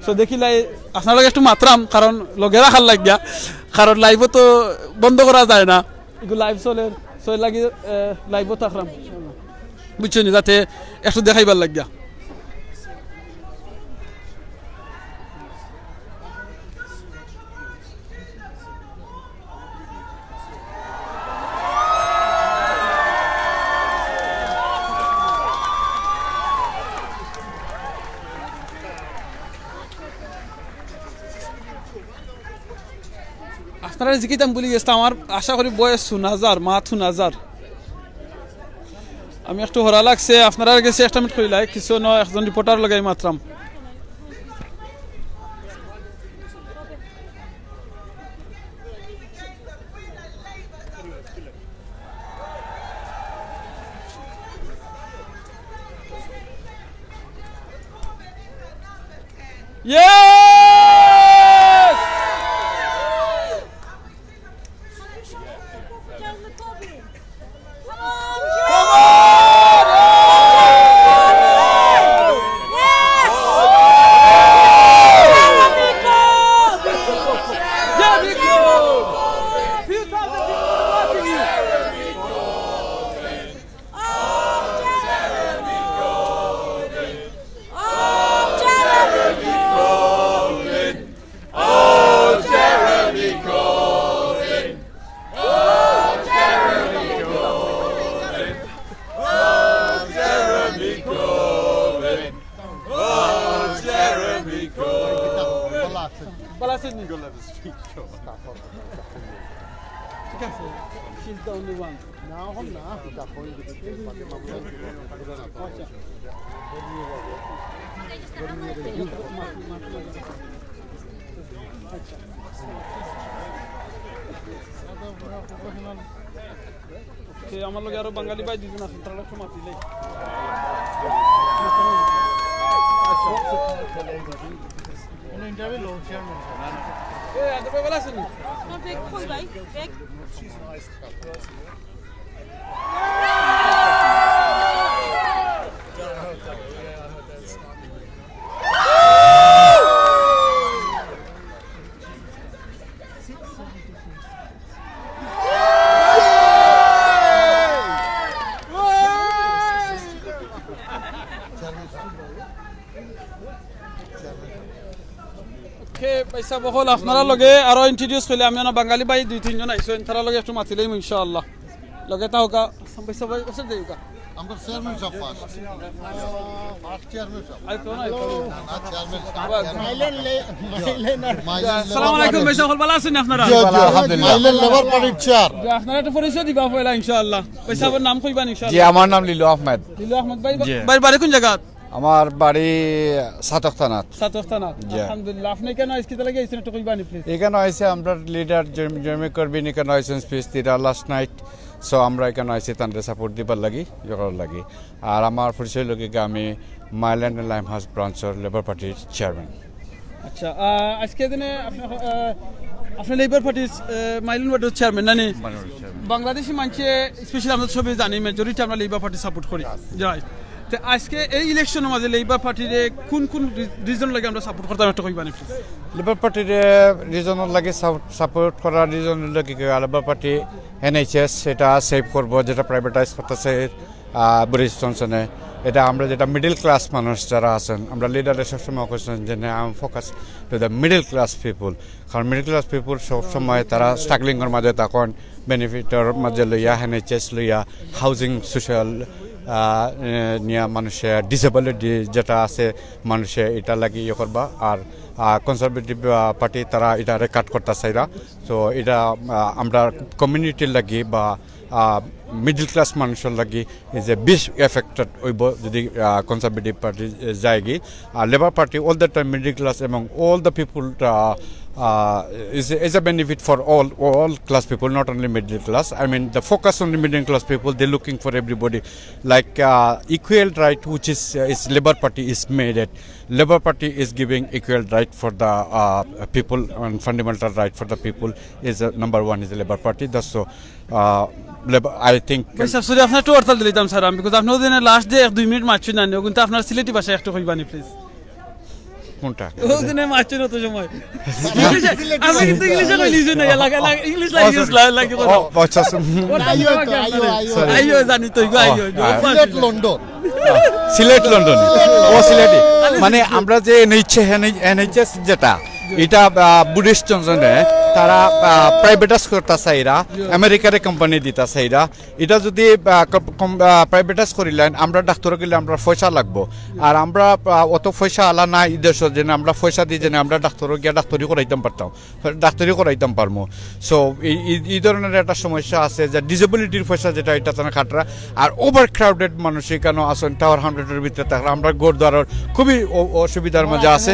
So দেখিলাই আপনারার লগে একটু মাতরাম, কারণ লগে রাখার লাগিয়া, কারণ live-ও তো বন্ধ করা যায় না। ইগু live চলের, so এর লাগি, এ, live-ও থাকরাম। বুঝছইন নি, যাতে একটু দেখাইবার লাগিয়া। আপনারারে জিকাইতাম ভুলি গেছলাম, আমার আশা করি বয়স হুনা যার, মাত হুনা যার। আমি একটু হরা লাগছে, আপনারার গেছে একটা মিনিট কইলাই, কিছু ন একজন রিপোর্টার লগে Mataram. Yes! Come on! Yes! Jeremy Corbyn! Few thousand people watching you. Oh, Jeremy Corbyn! Oh, Jeremy Corbyn! Oh, Jeremy Corbyn! Oh, Jeremy Corbyn! Oh, Jeremy Corbyn! Oh, Jeremy Corbyn! ভালা আছইন নি? ঠিক আছে, she's the only one. না, অখন না, এটা কই দিতে পারে, মামলা দিতে পারে, ঘুরে না তো। আচ্ছা। Okay, আমার লগে আরো বাঙালি ভাই দুইজন আছইন, তারার লগে মাতিলাই। কোনো ইন্টারভিউ লো, চেয়ারম্যান। এ, আদর ভাই ভালা আছইন নি? আমার ব্যাগ কই ভাই? ব্যাগ? Okay, ভাইসাব অকল, আপনারার লগে আরো introduce করিলে, আমি অনো বাঙালি ভাই দুই তিনজন আইছইন, তারার লগে একটু মাতিলাইমু ইনশাআল্লাহ। লগে থাকউক্কা, ভাইসাব ভাই, ওসে দেউক্কা। আমরা chairman sub first। First chairman sub. আইতো না, আইতো না। না, না, চেয়ারম্যান সাব, আবার চেয়ারম্যান। মাইলেন লে-, মাইলেন লেবার আসসালামু আলাইকুম, পার্টি। ভাইসাব অকল, ভালা আছইন নি আপনারা? জি, জি, আলহামদুলিল্লাহ। মাইলেন লেবার পার্টির চেয়ার। জি, আপনারা একটু পরিচয় দিবা পয়লা ইনশাআল্লাহ। ভাইসাবর নাম কইবা নি ইনশাআল্লাহ। জি, আমার নাম লিলু আহমেদ। লিলু আহমেদ ভাই, জি। ভাই বাড়ি কোন জাগাত? আমার বাড়ি ছাতক থানাত। ছাতক থানাত। জি। আলহামদুলিল্লাহ। আপনি কেনে আইজ কিতার লাগি আইছইন একটু কইবা নি, please? ইকানো আইছি আমরার লিডার জের-, জেরেমি করবিন ইকানো আইছইন speech দিরা last night। So আমরা ইকানো আইছি তানরে support দিবার লাগি, ইয়ে করার লাগি। আর আমার পরিচয় অইলো গি আমি Mile and Limehouse branch-র লেবার পার্টির চেয়ারম্যান। আচ্ছা, আহ, আইজকে দিনে আপনি, আহ, আপনি লেবার পার্টির, আহ, মাইলেন ওয়ার্ডর চেয়ারম্যান, না নি? মাইলেন ওয়ার্ডর চেয়ারম্যান। বাংলাদেশি মানষে, specially আমরা সবই জানি, majority আমরা লেবার পার্টি support করি। Right. তে আইজকে এই ইলেকশনর মাঝে লেবার পার্টিরে কোন কোন রি-, reason লাগি আমরা support করতাম, একটু কইবা নি, please? লেবার পার্টিরে reason লাগি সাপ-, support করার reason অইলো গি, লেবার পার্টি NHS এটা save করবো, যেটা privatise করতেছে, আহ, বরিস জনসনে। এটা আমরা যেটা middle class মানুষ যারা আছইন, আমরা লিডারে সবসময় কইছইন যে, "না, I'm focus to the middle class people।" কারণ middle class people সবসময় তারা struggling-র মাঝে থাকইন, benefit-র মাঝে লইয়া, NHS লইয়া, housing, social, আহ, এ, নিয়া মানষে, disability যেটা আছে মানষে, এটা লাগি ইয়ে করবা। আর, আহ, Conservative, আহ, পার্টি তারা এটারে cut করতা চাইরা। So এটা, আহ, আমরা community-র লাগি বা আহ, middle class মানষর লাগি is a big affected অইবো যদি, আহ, Conservative Party, আহ, যায়গি। আর Labour Party all the time middle class এবং all the people, ah, ah, is, is a benefit for all, all class people, not only middle class. I mean, the focus on the middle class people, they looking for everybody. Like, uh, equal right, which is, uh, is Labour Party is made it. Labour Party is giving equal right for the, uh, people and fundamental right for the people is, uh, number one is the Labour Party. That's so, uh, Labour, I think ভাইসাব, sorry, আপনারে একটু হরতাল দিলাইতাম, স্যার, আমি, because আপনে ওদিনে last day এক দুই মিনিট মাতছইন না, কিন্তু আপনার সিলেটি ভাষায় একটু কইবা নি, please। কোনটা? ওদিনে মাতছইন অত সময়। ইংলিশে, আমি কিন্তু ইংলিশে কইলি যে না, লাগে, লাগে, ইংলিশ লাগে, ও, ইংলিশ sorry। লাগে, লাগে, ও, আচ্ছা, আচ্ছা। ওর আইও তো, আইও, আইও। Sorry। আইও, জানি তো, ইগো, আইও, আইও। ও, সিলেট লন্ডন। সিলেট লন্ডন। ও, সিলেটি। মানে, আমরা যে NHS, NHS যেটা, এটা, আহ, বুদ্ধিস্ট জনসনে, তারা প্রাইভেটাইজ করতা চাইরা, আমেরিকারে কোম্পানি দিতা চাইরা। এটা যদি প্রাইভেটাইজ করিলেন, আমরা ডাক্তারও গেলে আমরা পয়সা লাগবো। আর আমরা আহ, অত পয়সা আলা না এই দেশে, যেন আমরা পয়সা দিয়ে যেন আমরা ডাক্তারও গিয়া ডাক্তারি করাইতাম পারতাম, ডাক্তারি করাইতাম পারমু। সো এই এই- এই ধরনের একটা সমস্যা আছে যে ডিসেবিলিটির পয়সা যেটা, এটা তারা খাটরা। আর ওভার ক্রাউডেড মানুষ এখানে আছেন, টাওয়ার হান্ড্রেডের ভিতরে থাকলে আমরা ঘর দুয়ারর খুবই অ- অসুবিধার মাঝে আছে।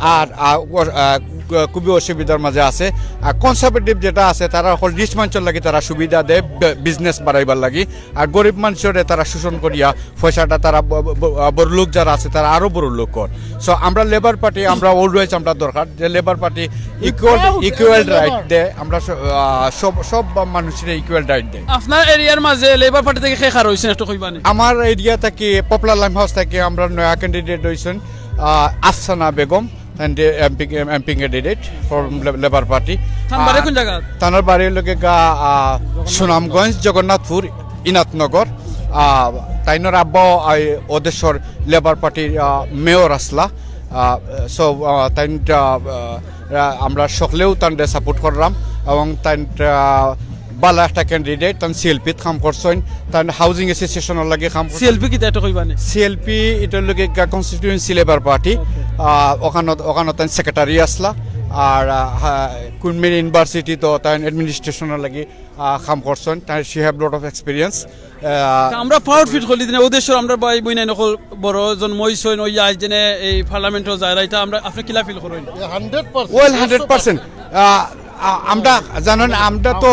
আর আহ, ও- আহ, খুবই অসুবিধার মাঝে আছে। আর কনজারভেটিভ যেটা আছে, তারা অকল রিচ মানুষর লাগি তারা সুবিধা দেয়, বিজনেস বাড়াইবার লাগি। আর গরিব মানুষরে তারা শোষণ করিয়া পয়সাটা তারা ব- ব- ব- বড় লোক যারা আছে, তারা আরো বড় লোক কর। সো আমরা লেবার পার্টি, আমরা অলওয়েজ আমরা দরকার যে labour party equal equal right দেয়, আমরা স- আহ, সব সব মানুষের ইকুয়াল রাইট দেয়। আপনার এরিয়ার মাঝে লেবার পার্টি থেকে কে কার হইছেন একটু কইবানি? আমার এরিয়া থেকে, পপুলার লাইম হাউস থেকে আমরা নয়া ক্যান্ডিডেট হইছেন আহ, Afsana Begum, and MP MP candidate for Labour Party. তান বাড়ি কোন জায়গা? তানোর বাড়ি হইল গিয়া আহ, সুনামগঞ্জ, জগন্নাথপুর, ইনাতনগর। আহ, তাইনোর আব্বাও আই, ওদেশর লেবার পার্টির আহ, মেয়র আসলা। সো তাইন আহ, আহ, আমরা সকলেও তানরে সাপোর্ট করলাম এবং তাইন আহ, বালা একটা ক্যান্ডিডেট। তান সিএলপিত কাম করছইন, তান হাউজিং অ্যাসোসিয়েশনের লাগি কাম করছইন। সিএলপি কিতা একটু কইবানি? সিএলপি এটা হইল গিয়া কনস্টিটিউয়েন্সি লেবার পার্টি। ওখানে ওখানে তান সেক্রেটারি আসলা। আর আহ, হা- কুইন মেরি ইউনিভার্সিটি তো তান অ্যাডমিনিস্ট্রেশনের লাগি আহ, কাম করছইন। তাই she have lot of experience। আহ, তা আমরা প্রাউড ফিল করি দিনে ওদেশর আমরা ভাই বইন নকল বড় জন্ম হইছইন, ওই আজ জেনে এই পার্লামেন্টও যায়, এটা আমরা আপনি কিলা ফিল করেন? Hundred percent. Well, hundred percent. আমরা জানেন, আমরা তো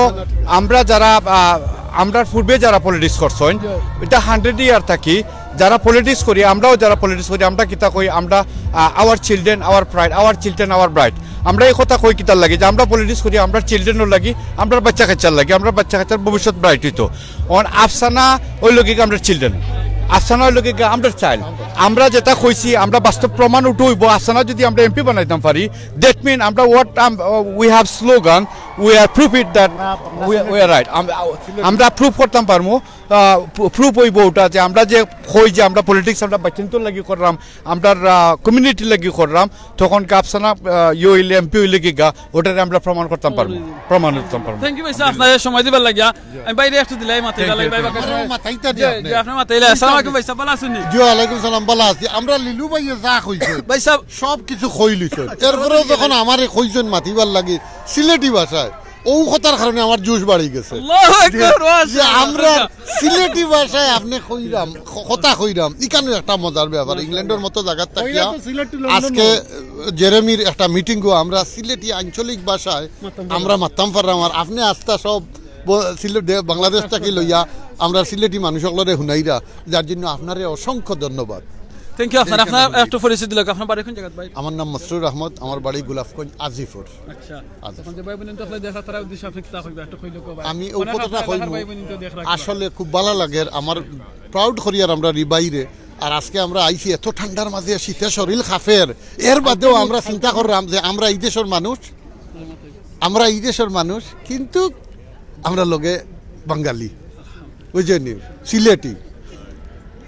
আমরা যারা আহ, আমরার পূর্বে যারা পলিটিক্স করছইন, এটা হান্ড্রেড ইয়ার থাকি যারা পলিটিক্স করি, আমরাও যারা পলিটিক্স করি, আমরা কিতা কই, আমরা our children our pride, our children our bride. আমরা এই কথা কই কিতার লাগি যে আমরা পলিটিক্স করি, আমরা চিলড্রেনও লাগি, আমরা বাচ্চা কাচ্চার লাগি, আমরা বাচ্চা কাচ্চার ভবিষ্যৎ ব্রাইট হইতো। অন আফসানা ওই লগিক আমরা চিলড্রেন, আফসানা ওই লগিক আমরা চাইল্ড। আমরা যেটা কইছি, আমরা বাস্তব প্রমাণ উঠে হইব। আফসানা যদি আমরা এমপি বানাইতাম পারি, দ্যাট মিন আমরা what we have slogan, we are proof it that we are right। আমরা প্রুফ করতাম পারমু, প্রুফ হইব ওটা যে আমরা যে কই যে আমরা পলিটিক্স আমরা বাচ্চাইন্তর লাগি করলাম, আমরা কমিউনিটির লাগি করলাম, তখন আফসানা ইয়ে হইলে এমপি হইলে কি গা, ওটারে আমরা প্রমাণ করতাম পারবো, প্রমাণ করতাম পারবো। থ্যাংক ইউ ভাই সাহেব, আপনার সময় দিবার লাগিয়া। আমি বাইরে একটু দিলাই মাথায় দিলাই ভাই, বাকি সময় মাথাইতা জি, দিয়া আপনি। জি, আপনার মাথায় দিলাই। আসসালামু আলাইকুম ভাই সাহেব, ভালা আছইন নি? জি, ওয়ালাইকুম সালাম, বালা আছি। আমরা লিলু ভাইয়ে যা কইছে, ভাই সাহেব। সব কিছু কইলিছে। এরপরেও যখন আমারে কইছেন মাতিবার লাগি সিলেটি ভাষায়, ও কথার কারণে আমার জোশ বাড়ি গেছে। আল্লাহু আকবার, যে মাশাআল্লাহ। আমরা সিলেটি ভাষায় আপনি কইরাম, ক-, কথা কইরাম, ইখানো একটা মজার ব্যাপার। ইংল্যান্ডের মতো জায়গাত থাকিয়া কইরা তো সিলেটি লন্ডন আজকে, নয়। জেরেমির একটা মিটিংও আমরা সিলেটি আঞ্চলিক ভাষায় মাততাম পারলাম। আমরা মাততাম পারলাম। আর আপনি আস্তা সব ব-, সিলেট দে-, বাংলাদেশ থাকি লইয়া আমরা সিলেটি মানুষ সকলরে হুনাইরা, যার জন্য আপনারে অসংখ্য ধন্যবাদ। Thank you. আপনার, আপনার একটু পরিচয় দিলে, আপনার বাড়ি কোন জায়গাত ভাই? আমার নাম মসরুর আহমদ, আমার বাড়ি গোলাপগঞ্জ আজিপুর। আচ্ছা। আচ্ছা। তখন যে ভাই বোন তো আসলে দেখা তারা উদ্দেশ্যে আপনি কিতা কইবা, একটু কইলে কো ভাই। আমি ও মানে কথাটা আপনার কইমু, ভাই বোন তো দেখ রাখবা। আসলে খুব ভালা লাগের, আমার প্রাউড করি আর আমরা রিবাইরে। আর আজকে আমরা আইছি এত ঠান্ডার মাঝে, শীতে শরীর কাঁপের, এর বাদেও আমরা চিন্তা করলাম যে আমরা এই দেশের মানুষ, আমরা এই দেশের মানুষ, কিন্তু আমরা লগে বাঙালি, বুঝছেন নি? সিলেটি।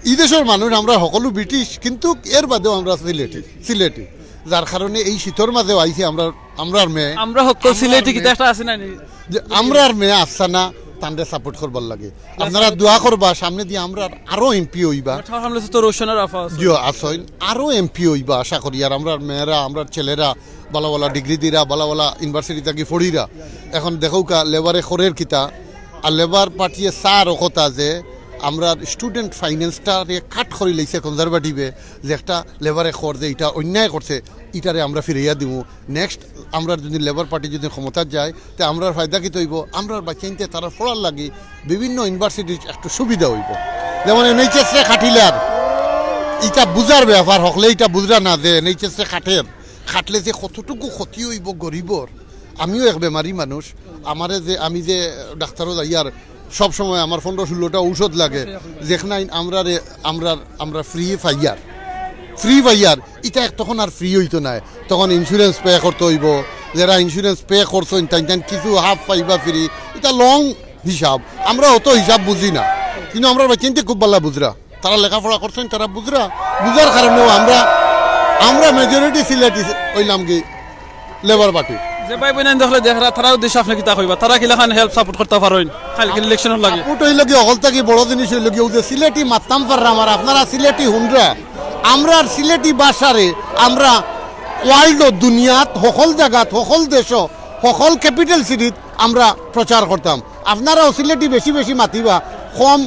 এই দেশের মানুষ আমরা সকল ব্রিটিশ, কিন্তু এর বাদেও আমরা সিলেটি, সিলেটি। যার কারণে এই শীতর মাঝেও আইছি আমরা, আমরার মেয়ে, আমরা সকল সিলেটি। কিতা একটা আছে না নি? যে আমরার মেয়ে আফসানা, তানরে সাপোর্ট করবার লাগি। আপনারা দোয়া করবা, সামনে দিয়া আমরা আরো এমপি হইবা। আমার সামনে তো রোশনার আফা আছে। জিও, আছইন, আরো এমপি হইবা আশা করি। আর আমরার মেয়েরা, আমরার ছেলেরা বালা বালা ডিগ্রি দিরা, বালা বালা ইউনিভার্সিটি থাকি পড়িরা। এখন দেখউক্কা লেবারে করের কিতা, আর লেবার পার্টিয়ে চার কথা যে আমরা স্টুডেন্ট ফাইন্যান্সটারে কাট করি লইছে কনজারভেটিভে, যে একটা লেবারে কর যে এটা অন্যায় করছে, ইটারে আমরা ফিরাইয়া দিমু। নেক্সট আমরা যদি লেবার পার্টি যদি ক্ষমতাত যায়, তে আমরার ফায়দা কিতা হইব? আমরার বাচ্চাইন্তে তারা পড়ার লাগি বিভিন্ন ইউনিভার্সিটির একটু সুবিধা হইব। যেমন এনএইচএস রে খাটিলার, ইটা বুঝার ব্যাপার, হকলে ইটা বুঝরা না যে এনএইচএস রে খাটের, খাটলে যে কতটুকু ক্ষতি হইব গরিবর। আমিও এক বেমারি মানুষ, আমারে যে, আমি যে ডাক্তারও যাইয়ার, সব সময় আমার পনেরো ষোলোটা ঔষধ লাগে, যেখানে আমরারে, আমরার, আমরা ফ্রি পাইয়ার, ফ্রি পাইয়ার, ইটা এক তখন আর ফ্রি হইতো নায়, তখন ইন্স্যুরেন্স পে করতে হইব। যারা ইন্স্যুরেন্স পে করছইন, তাইন তাইন কিছু হাফ পাইবা ফ্রি, ইটা লং হিসাব, আমরা অত হিসাব বুঝি না, কিন্তু আমরার বাচ্চাইন্তে খুব ভালা বুঝরা, তারা লেখাপড়া করছইন, তারা বুঝরা, বুঝার কারণেও আমরা, আমরা মেজরিটি সিলেটি হইলাম কি লেবার পার্টি। যে ভাই বোন দেখলে দেখরা, তারার উদ্দেশ্যে আপনে কিতা কইবা? তারা কিলাখান হেল্প সাপোর্ট করতা পারইন কালকের ইলেকশনর লাগি? সাপোর্ট অইলো গি, হকল থাকি বড় জিনিস অইলো গি, অউ যে সিলেটি মাততাম পাররাম আর আপনারা সিলেটি হুনরা। আমরার সিলেটি ভাষারে আমরা ওয়ার্ল্ডো, দুনিয়াত, হকল জাগাত, হকল দেশো, হকল ক্যাপিটাল সিটিত আমরা প্রচার করতাম। আপনারাও সিলেটি বেশি বেশি মাতিবা, কম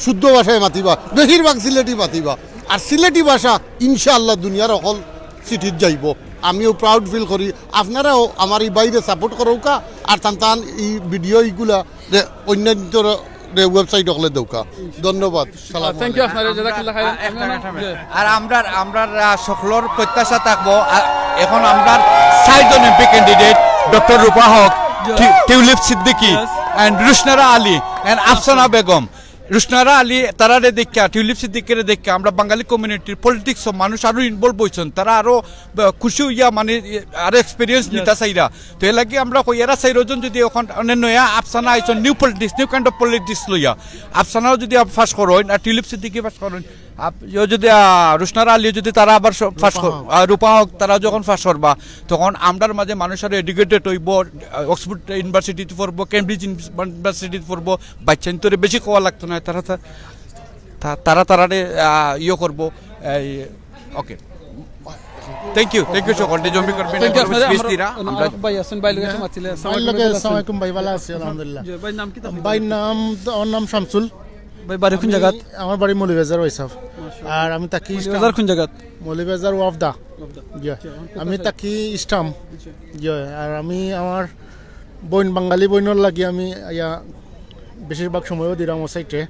শুদ্ধ ভাষায় মাতিবা, বেশিরভাগ সিলেটি মাতিবা। আর সিলেটি ভাষা ইনশাআল্লাহ দুনিয়ার হকল সিটিত যাইবো। আমিও প্রাউড ফিল করি, আপনারাও আমার ই ভাইরে সাপোর্ট করউক্কা, আর তান তান ই ভিডিও ইগুলা রে অন্যান্য রে ওয়েবসাইট হকলে দেউক্কা। ধন্যবাদ। সালাম থ্যাংক ইউ আলাইকুম। আপনারে, জাযাকাল্লাহ খাইরান। আ, একটা, একটা মিনিট। জি। আর আমরার, আমরার, আ, সকলর প্রত্যাশা থাকবো, আ, এখন আমরার চাইরজন MP candidate, doctor Rupa Huq, জি। টি-, Tulip Siddiqui, Yes। and Rushanara Ali, and Afsana Begum. Rushanara Ali, তারারে দেখিয়া, টিউলিপ সিদ্দিকীরে দেখিয়া, আমরা বাঙালি কমিউনিটির পলিটিক্সও মানুষ আরো ইনভলভ অইছইন, তারা আরো, আ, খুশি অইয়া, মানে, আরো এক্সপিরিয়েন্স Yes। নিতা চাইরা। তো এর লাগি আমরা কই, এরা চাইরজন যদি এখন অনেক নয়া আফসানা আইছইন, new politics, new kind of politics লইয়া, আফসানাও যদি পাস করইন, আর টিউলিপ সিদ্দিকী পাস করইন, আপ-, ইয়ো যদি, আ, রুশনারা আলী যদি তারা আবার স-, পাস কর-, রূপা হক। আ, রূপা হক, তারা যখন পাস করবা, তখন আমরার মাঝে মানুষ আরো এডুকেটেড অইবো, আ, অক্সফোর্ড ইউনিভার্সিটিত পড়বো, কেমব্রিজ ইউনিভার্সিটিত পড়বো, বাচ্চাইন্তরে বেশি কওয়া লাগতো না, তারা তা-, তা-, তারা তারারে, আ, ইয়ে করবো, এই, ওকে। থ্যাংক ইউ, থ্যাংক ইউ সকলরে, জমি করবেন, থ্যাংক ইউ আপনাদের। বিশ দিরা, আমার আমরা অনেক ভাই আছেন, ভাই লোকের সাথে মাতিলে। ভাই লোকে, আসসালামু আলাইকুম ভাই, ভালো আছি, আলহামদুলিল্লাহ। জি, ভাই নাম কি আপনার? ভাই নাম তো, আমার নাম শামসুল। ভাই বাড়ি কোন আমি, জায়গাত? আমার বাড়ি মৌলভীবাজার ওয়াইসাব। মাশাআল্লাহ। আর আমি থাকি মৌলভীবাজার ইস্টাম। কোন জায়গাত? মৌলভীবাজার ওয়াফদা। ওয়াফদা। জি। আচ্ছা, এখন আমি কোথায়? থাকি ইস্টাম। আচ্ছা। জি, আর আমি আমার বইন, বাঙালি বইনর লাগি আমি ইয়া বেশিরভাগ সময়ও দিরাম ও সাইটে।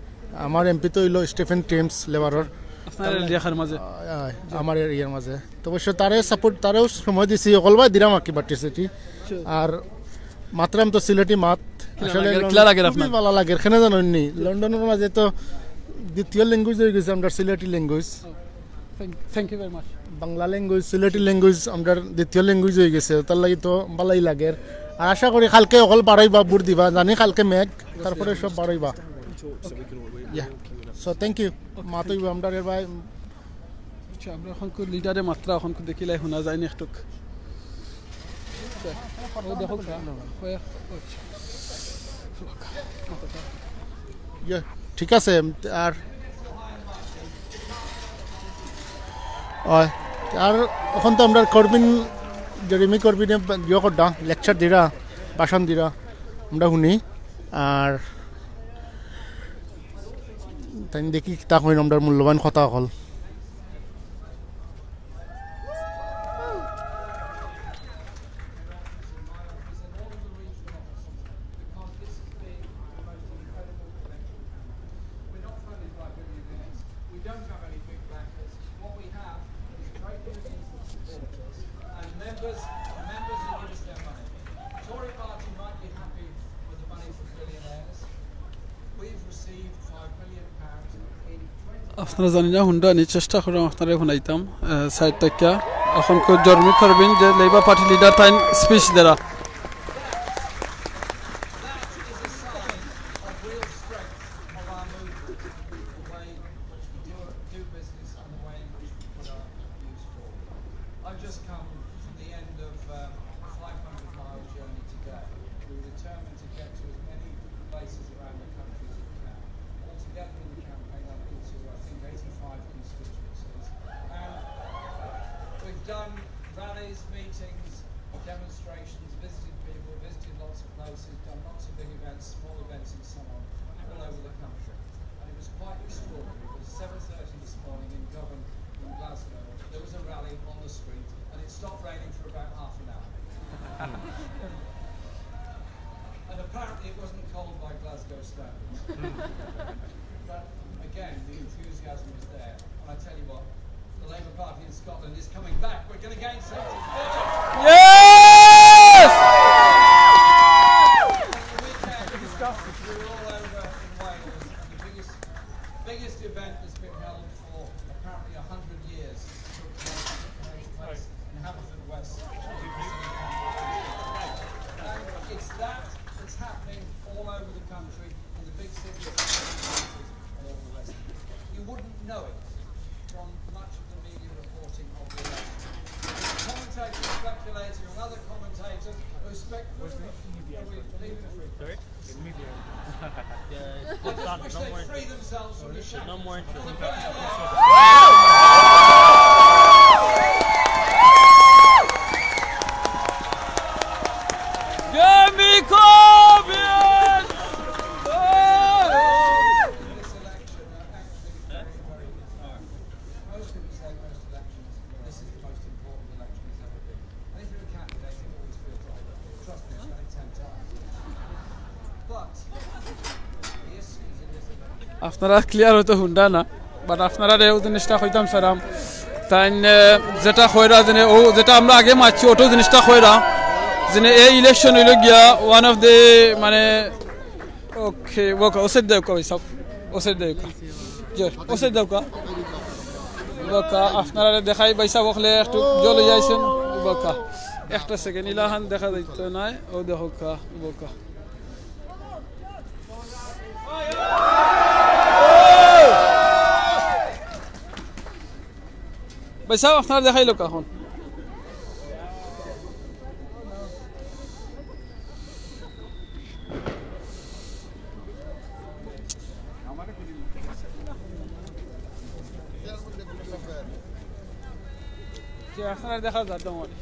আমার এমপি তো অইলো স্টিফেন টিমস লেবারর। আপনার এলাকার মাঝে? আয়, আয়, আমার এরিয়ার মাঝে। তো অবশ্য তারে সাপোর্ট, তারেও সময় দিছি, অকলবায় দিরাম আর কি, পার্টিসিপেট। আচ্ছা। আর মাতরাম তো সিলেটি মাত। কিলা আসলে লাগে, লন্ডন কিলা লাগে খুবই আপনার? ভালা লাগে, কেনে জানইননি? লন্ডনর মাঝে তো দ্বিতীয় ল্যাঙ্গুয়েজ অইগেছে আমরার Sylheti language. Thank, thank you very much. Bangla language, Sylheti language আমরার দ্বিতীয় ল্যাঙ্গুয়েজ অইগেছে, তার লাগি তো ভালাই লাগের। আর আশা করি কালকে অকল বারইবা, ভোট দিবা, জানি কালকে মেঘ, তারপরে সব বারইবা। ইয়া। So, thank you। মাতইবা আমরার এর ভাই। আচ্ছা, আমরা এখন কো লিডারে মাতরা, এখন কো দেখিলাই হুনা যায়নি একটুক। ও দেখো, কয়েক, আচ্ছা। ইয়া, ঠিক আছে, আর, অয়, আর এখন তো আমরার করবিন, জেরেমি করবিনে ইয়ে কররা, লেকচার দিরা, ভাষণ দিরা, আমরা হুনি। আর তাইন দেখি কিতা কইন আমরার মূল্যবান কথা অকল। আপনারা জানি না হুনরা নি, চেষ্টা করলাম আপনারারে হুনাইতাম, আহ, সাইড থাকিয়া। এখন কো জেরেমি করবিন যে লেবার পার্টি লিডার তাইন স্পিচ দেরা। I've just come from the end of, um, a five hundred mile journey today. We were determined to get to as many places around the country as we can. Altogether in the campaign, I've been to, I think, eighty-five constituencies. And we've done rallies, meetings, demonstrations, visited people, visited lots of places, done lots of big events, small events and so on, all over the country. And it was quite extraordinary. It was seven thirty this morning in Govan in Glasgow. There was a rally on the street, and it stopped raining for about half an hour. And apparently it wasn't cold by Glasgow standards. But again, the enthusiasm was there. And I tell you what, the Labour Party in Scotland is coming back. We're gonna gain seventy-four. Yes! We're all over in Wales, and the biggest, biggest event that's been held for apparently a hundred years took place in Haverfordwest. And it's that that's happening all over the country in the big cities and all the rest of it. You wouldn't know it from much of the media reporting of the election. Commentators speculating Sorry? Yeah, it's not, no more interest. No more interest. Jamie Corbyn! Most people say most elections, this is the most important election it's ever been. And if you're a candidate, it always feels like that. Trust me, I've done it ten times. But the issues in this election আপনারা ক্লিয়ার হয়তো হুনরা না, বাট আপনারারে অউ জিনিসটা কইতাম চাইরাম। তাইন, আহ, যেটা কইরা যেন, অউ যেটা আমরা আগে মাতছি, অটো জিনিসটা কইরা যেন, এই ইলেকশন অইলো গিয়া ওয়ান অফ দ্য, মানে, ওকে, ওকে, ওসে দেউকা ভাই সাব, ওসে দেউকা। জি, ওসে দেউকা। বকা, আপনারারে দেখাই ভাই সাব, অকলে একটু জল অইয়া আইছেন। বকা, একটা সেকেন্ড, ইলাখান দেখা যাইতো নায়, অউ দেখউক্কা, বকা। ভাই সাব, আপনারা দেখাইলো কখন? জি, আপনারা দেখা যাক, don't worry।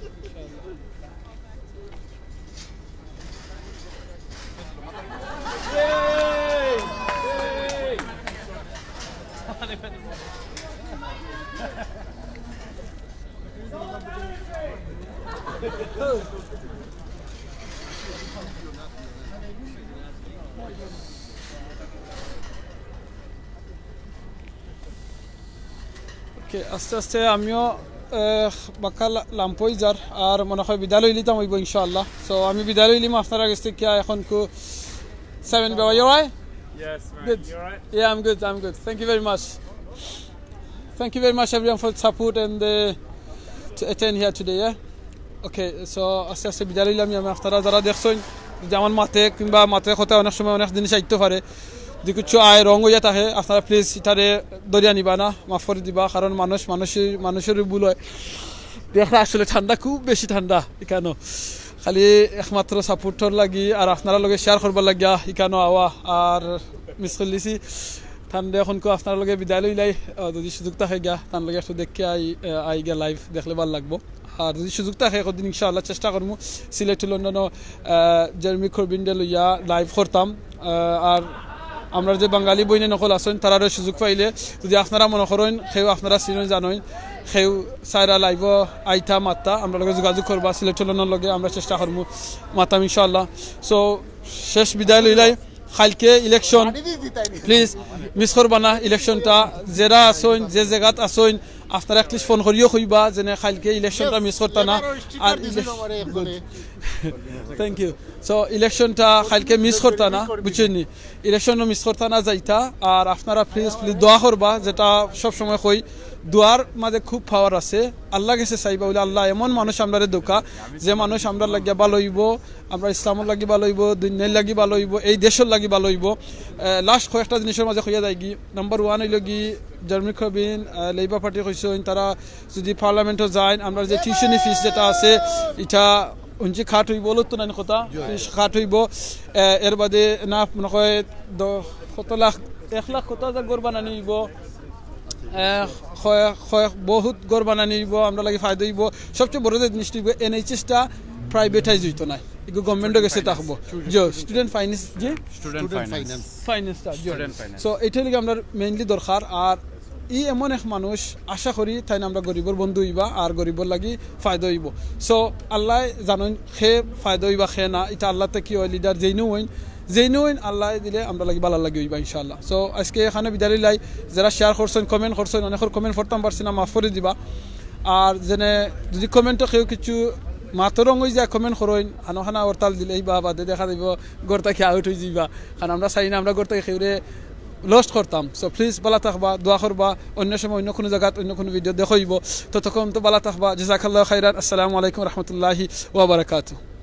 ওকে, আস্তে আস্তে আমিও, আহ, বাক্কা লা-, লাম্প অই যার, আর মনে হয় বিদায় লইলিতাম অইবো ইনশাআল্লাহ। So আমি বিদায় লইলিমু আপনারার গেছ থাকি। এখন কু সেভেন বাবা, you alright? Yes, man. Good. You alright? Yeah, I'm good, I'm good. Thank you very much. Thank you very much everyone for the support and the, to attend here today, yeah? ওকে, so আস্তে আস্তে বিদায় লইলাম আমি। আপনারা যারা দেখছইন, যদি আমার মাতে কিংবা মাতে কথা অনেক সময় অনেক জিনিস আইতো পারে, যদি কিছু আয় রং অইয়া থাকে, আপনারা প্লিজ ইটারে ধরিয়া নিবা না, মাফ করি দিবা, কারণ মানুষ, মানুষের, মানুষেরও ভুল হয়। দেখরা আসলে ঠান্ডা, খুব বেশি ঠান্ডা ইকানো। খালি একমাত্র সাপোর্টর লাগি আর আপনারার লগে শেয়ার করবার লাগিয়া ইকানো আওয়া আর মিস করিলিছি। তানরে এখন কু আপনারার লগে বিদায় লইলাই, আহ, যদি সুযোগ থাকে গিয়া, তান লগে একটু দেখি আই, আহ, আই গিয়া লাইভ দেখলে ভালা লাগবো। আর যদি সুযোগ থাকে একদিন ইনশাআল্লাহ চেষ্টা করমু সিলেট টু লন্ডনও, আহ, জেরেমি করবিনরে লইয়া লাইভ করতাম। আহ, আর আমরার যে বাঙালি বইন অকল আছইন, তারারও সুযোগ পাইলে যদি আপনারা মনে করইন, কেউ আপনারা চিনইন জানইন, কেউ চাইরা লাইভও আইতা মাততা, আমরার লগে যোগাযোগ করবা, সিলেট টু লন্ডনর লগে আমরা চেষ্টা করমু মাতাম ইনশাআল্লাহ। So শেষ বিদায় লইলাই। কাইলকে ইলেকশন, প্লিজ মিস করবা না ইলেকশনটা। যেরা আছইন, যে জাগাত আছইন, আপনারা at least ফোন করিও কইবা যেন কাইলকে ইলেকশনটা মিস করতা না। আর ইলেক-, গুড। Thank you. So ইলেকশনটা কাইলকে মিস করতা না, বুঝছইন নি? ইলেকশনও মিস করতা না যাইতা। আর আপনারা প্লিজ, প্লিজ দোয়া করবা, যেটা সব সময় কই, দোয়ার মাঝে খুব পাওয়ার আছে। আল্লাহ গেছে চাইবা অইলে আল্লাহ এমন মানুষ আমরারে দেউক্কা, যে মানুষ আমরার লাগিয়া ভালা অইবো, আমরা ইসলামর লাগি ভালা অইবো, দুনিয়ার লাগি ভালা অইবো, এই দেশর লাগি ভালা অইবো। আহ, লাস্ট কয়েকটা জিনিসর মাঝে কইয়া যাইগি। নাম্বার ওয়ান অইলো গি, জেরেমি করবিন, আহ, লেবার পার্টি কইছইন, তারা যদি পার্লামেন্টও যাইন, আমরার যে টিউশনি ফিস যেটা আছে, ইটা হুনছি কাট অইবো, অইলো তো নানি কথা, ফিস কাট অইবো। আহ, এর বাদে না মনে হয় দ-, কত লাখ, এক লাখ কত হাজার ঘর বানানি অইবো। আহ, কয়-, কয়-, বহুত ঘর বানানি অইবো, আমরার লাগি ফায়দা অইবো। সবচেয়ে বড় যে জিনিসটা অইবো, এনএইচএসটা প্রাইভেটাইজ অইতো নায়, এগু গভর্নমেন্টর গেছে থাকবো। জি, স্টুডেন্ট ফাইন্যান্স, জি? Student finance. ফাইন্যান্সটা, জি। Student finance. So, এইটা লাগি আমরার মেইনলি দরকার। আর ই এমন এক মানুষ, আশা করি তাইন আমরার গরিবর বন্ধু অইবা, আর গরিবর লাগি ফায়দা অইবো। So, আল্লায় জানইন কে ফায়দা অইবা, কে না, ইটা আল্লাহ থাকি অয়, লিডার যেইন অইন, যেইন অইন আল্লায় দিলে আমরার লাগি ভালার লাগি অইবা ইনশাআল্লাহ। So, আজকে এখানো বিদায় লইলাই। যেরা শেয়ার করছইন, কমেন্ট করছইন, অনেকর কমেন্ট পড়তাম পারছি না, মাফ করি দিবা। আর যেন যদি কমেন্টো কেউ কিছু মাতো রং অইযায় কমেন্ট করইন, হানো খানা হরতাল দিলে এই বা বাদে দেখা যাইবো ঘর থাকি আউট অইযিবা। কারণ আমরা চাই না আমরা ঘর থাকি কেউরে লস্ট করতাম। So প্লিজ ভালা থাকবা, দোয়া করবা, অইন্য সময় অইন্য কুনু জাগাত অইন্য কুনু ভিডিও দেখা অইবো। ততক্ষণ তো ভালা থাকবা। জাযাকাল্লাহু খাইরান। আসসালামু আলাইকুম রহমতুল্লাহি ওয়া বারাকাতুহু।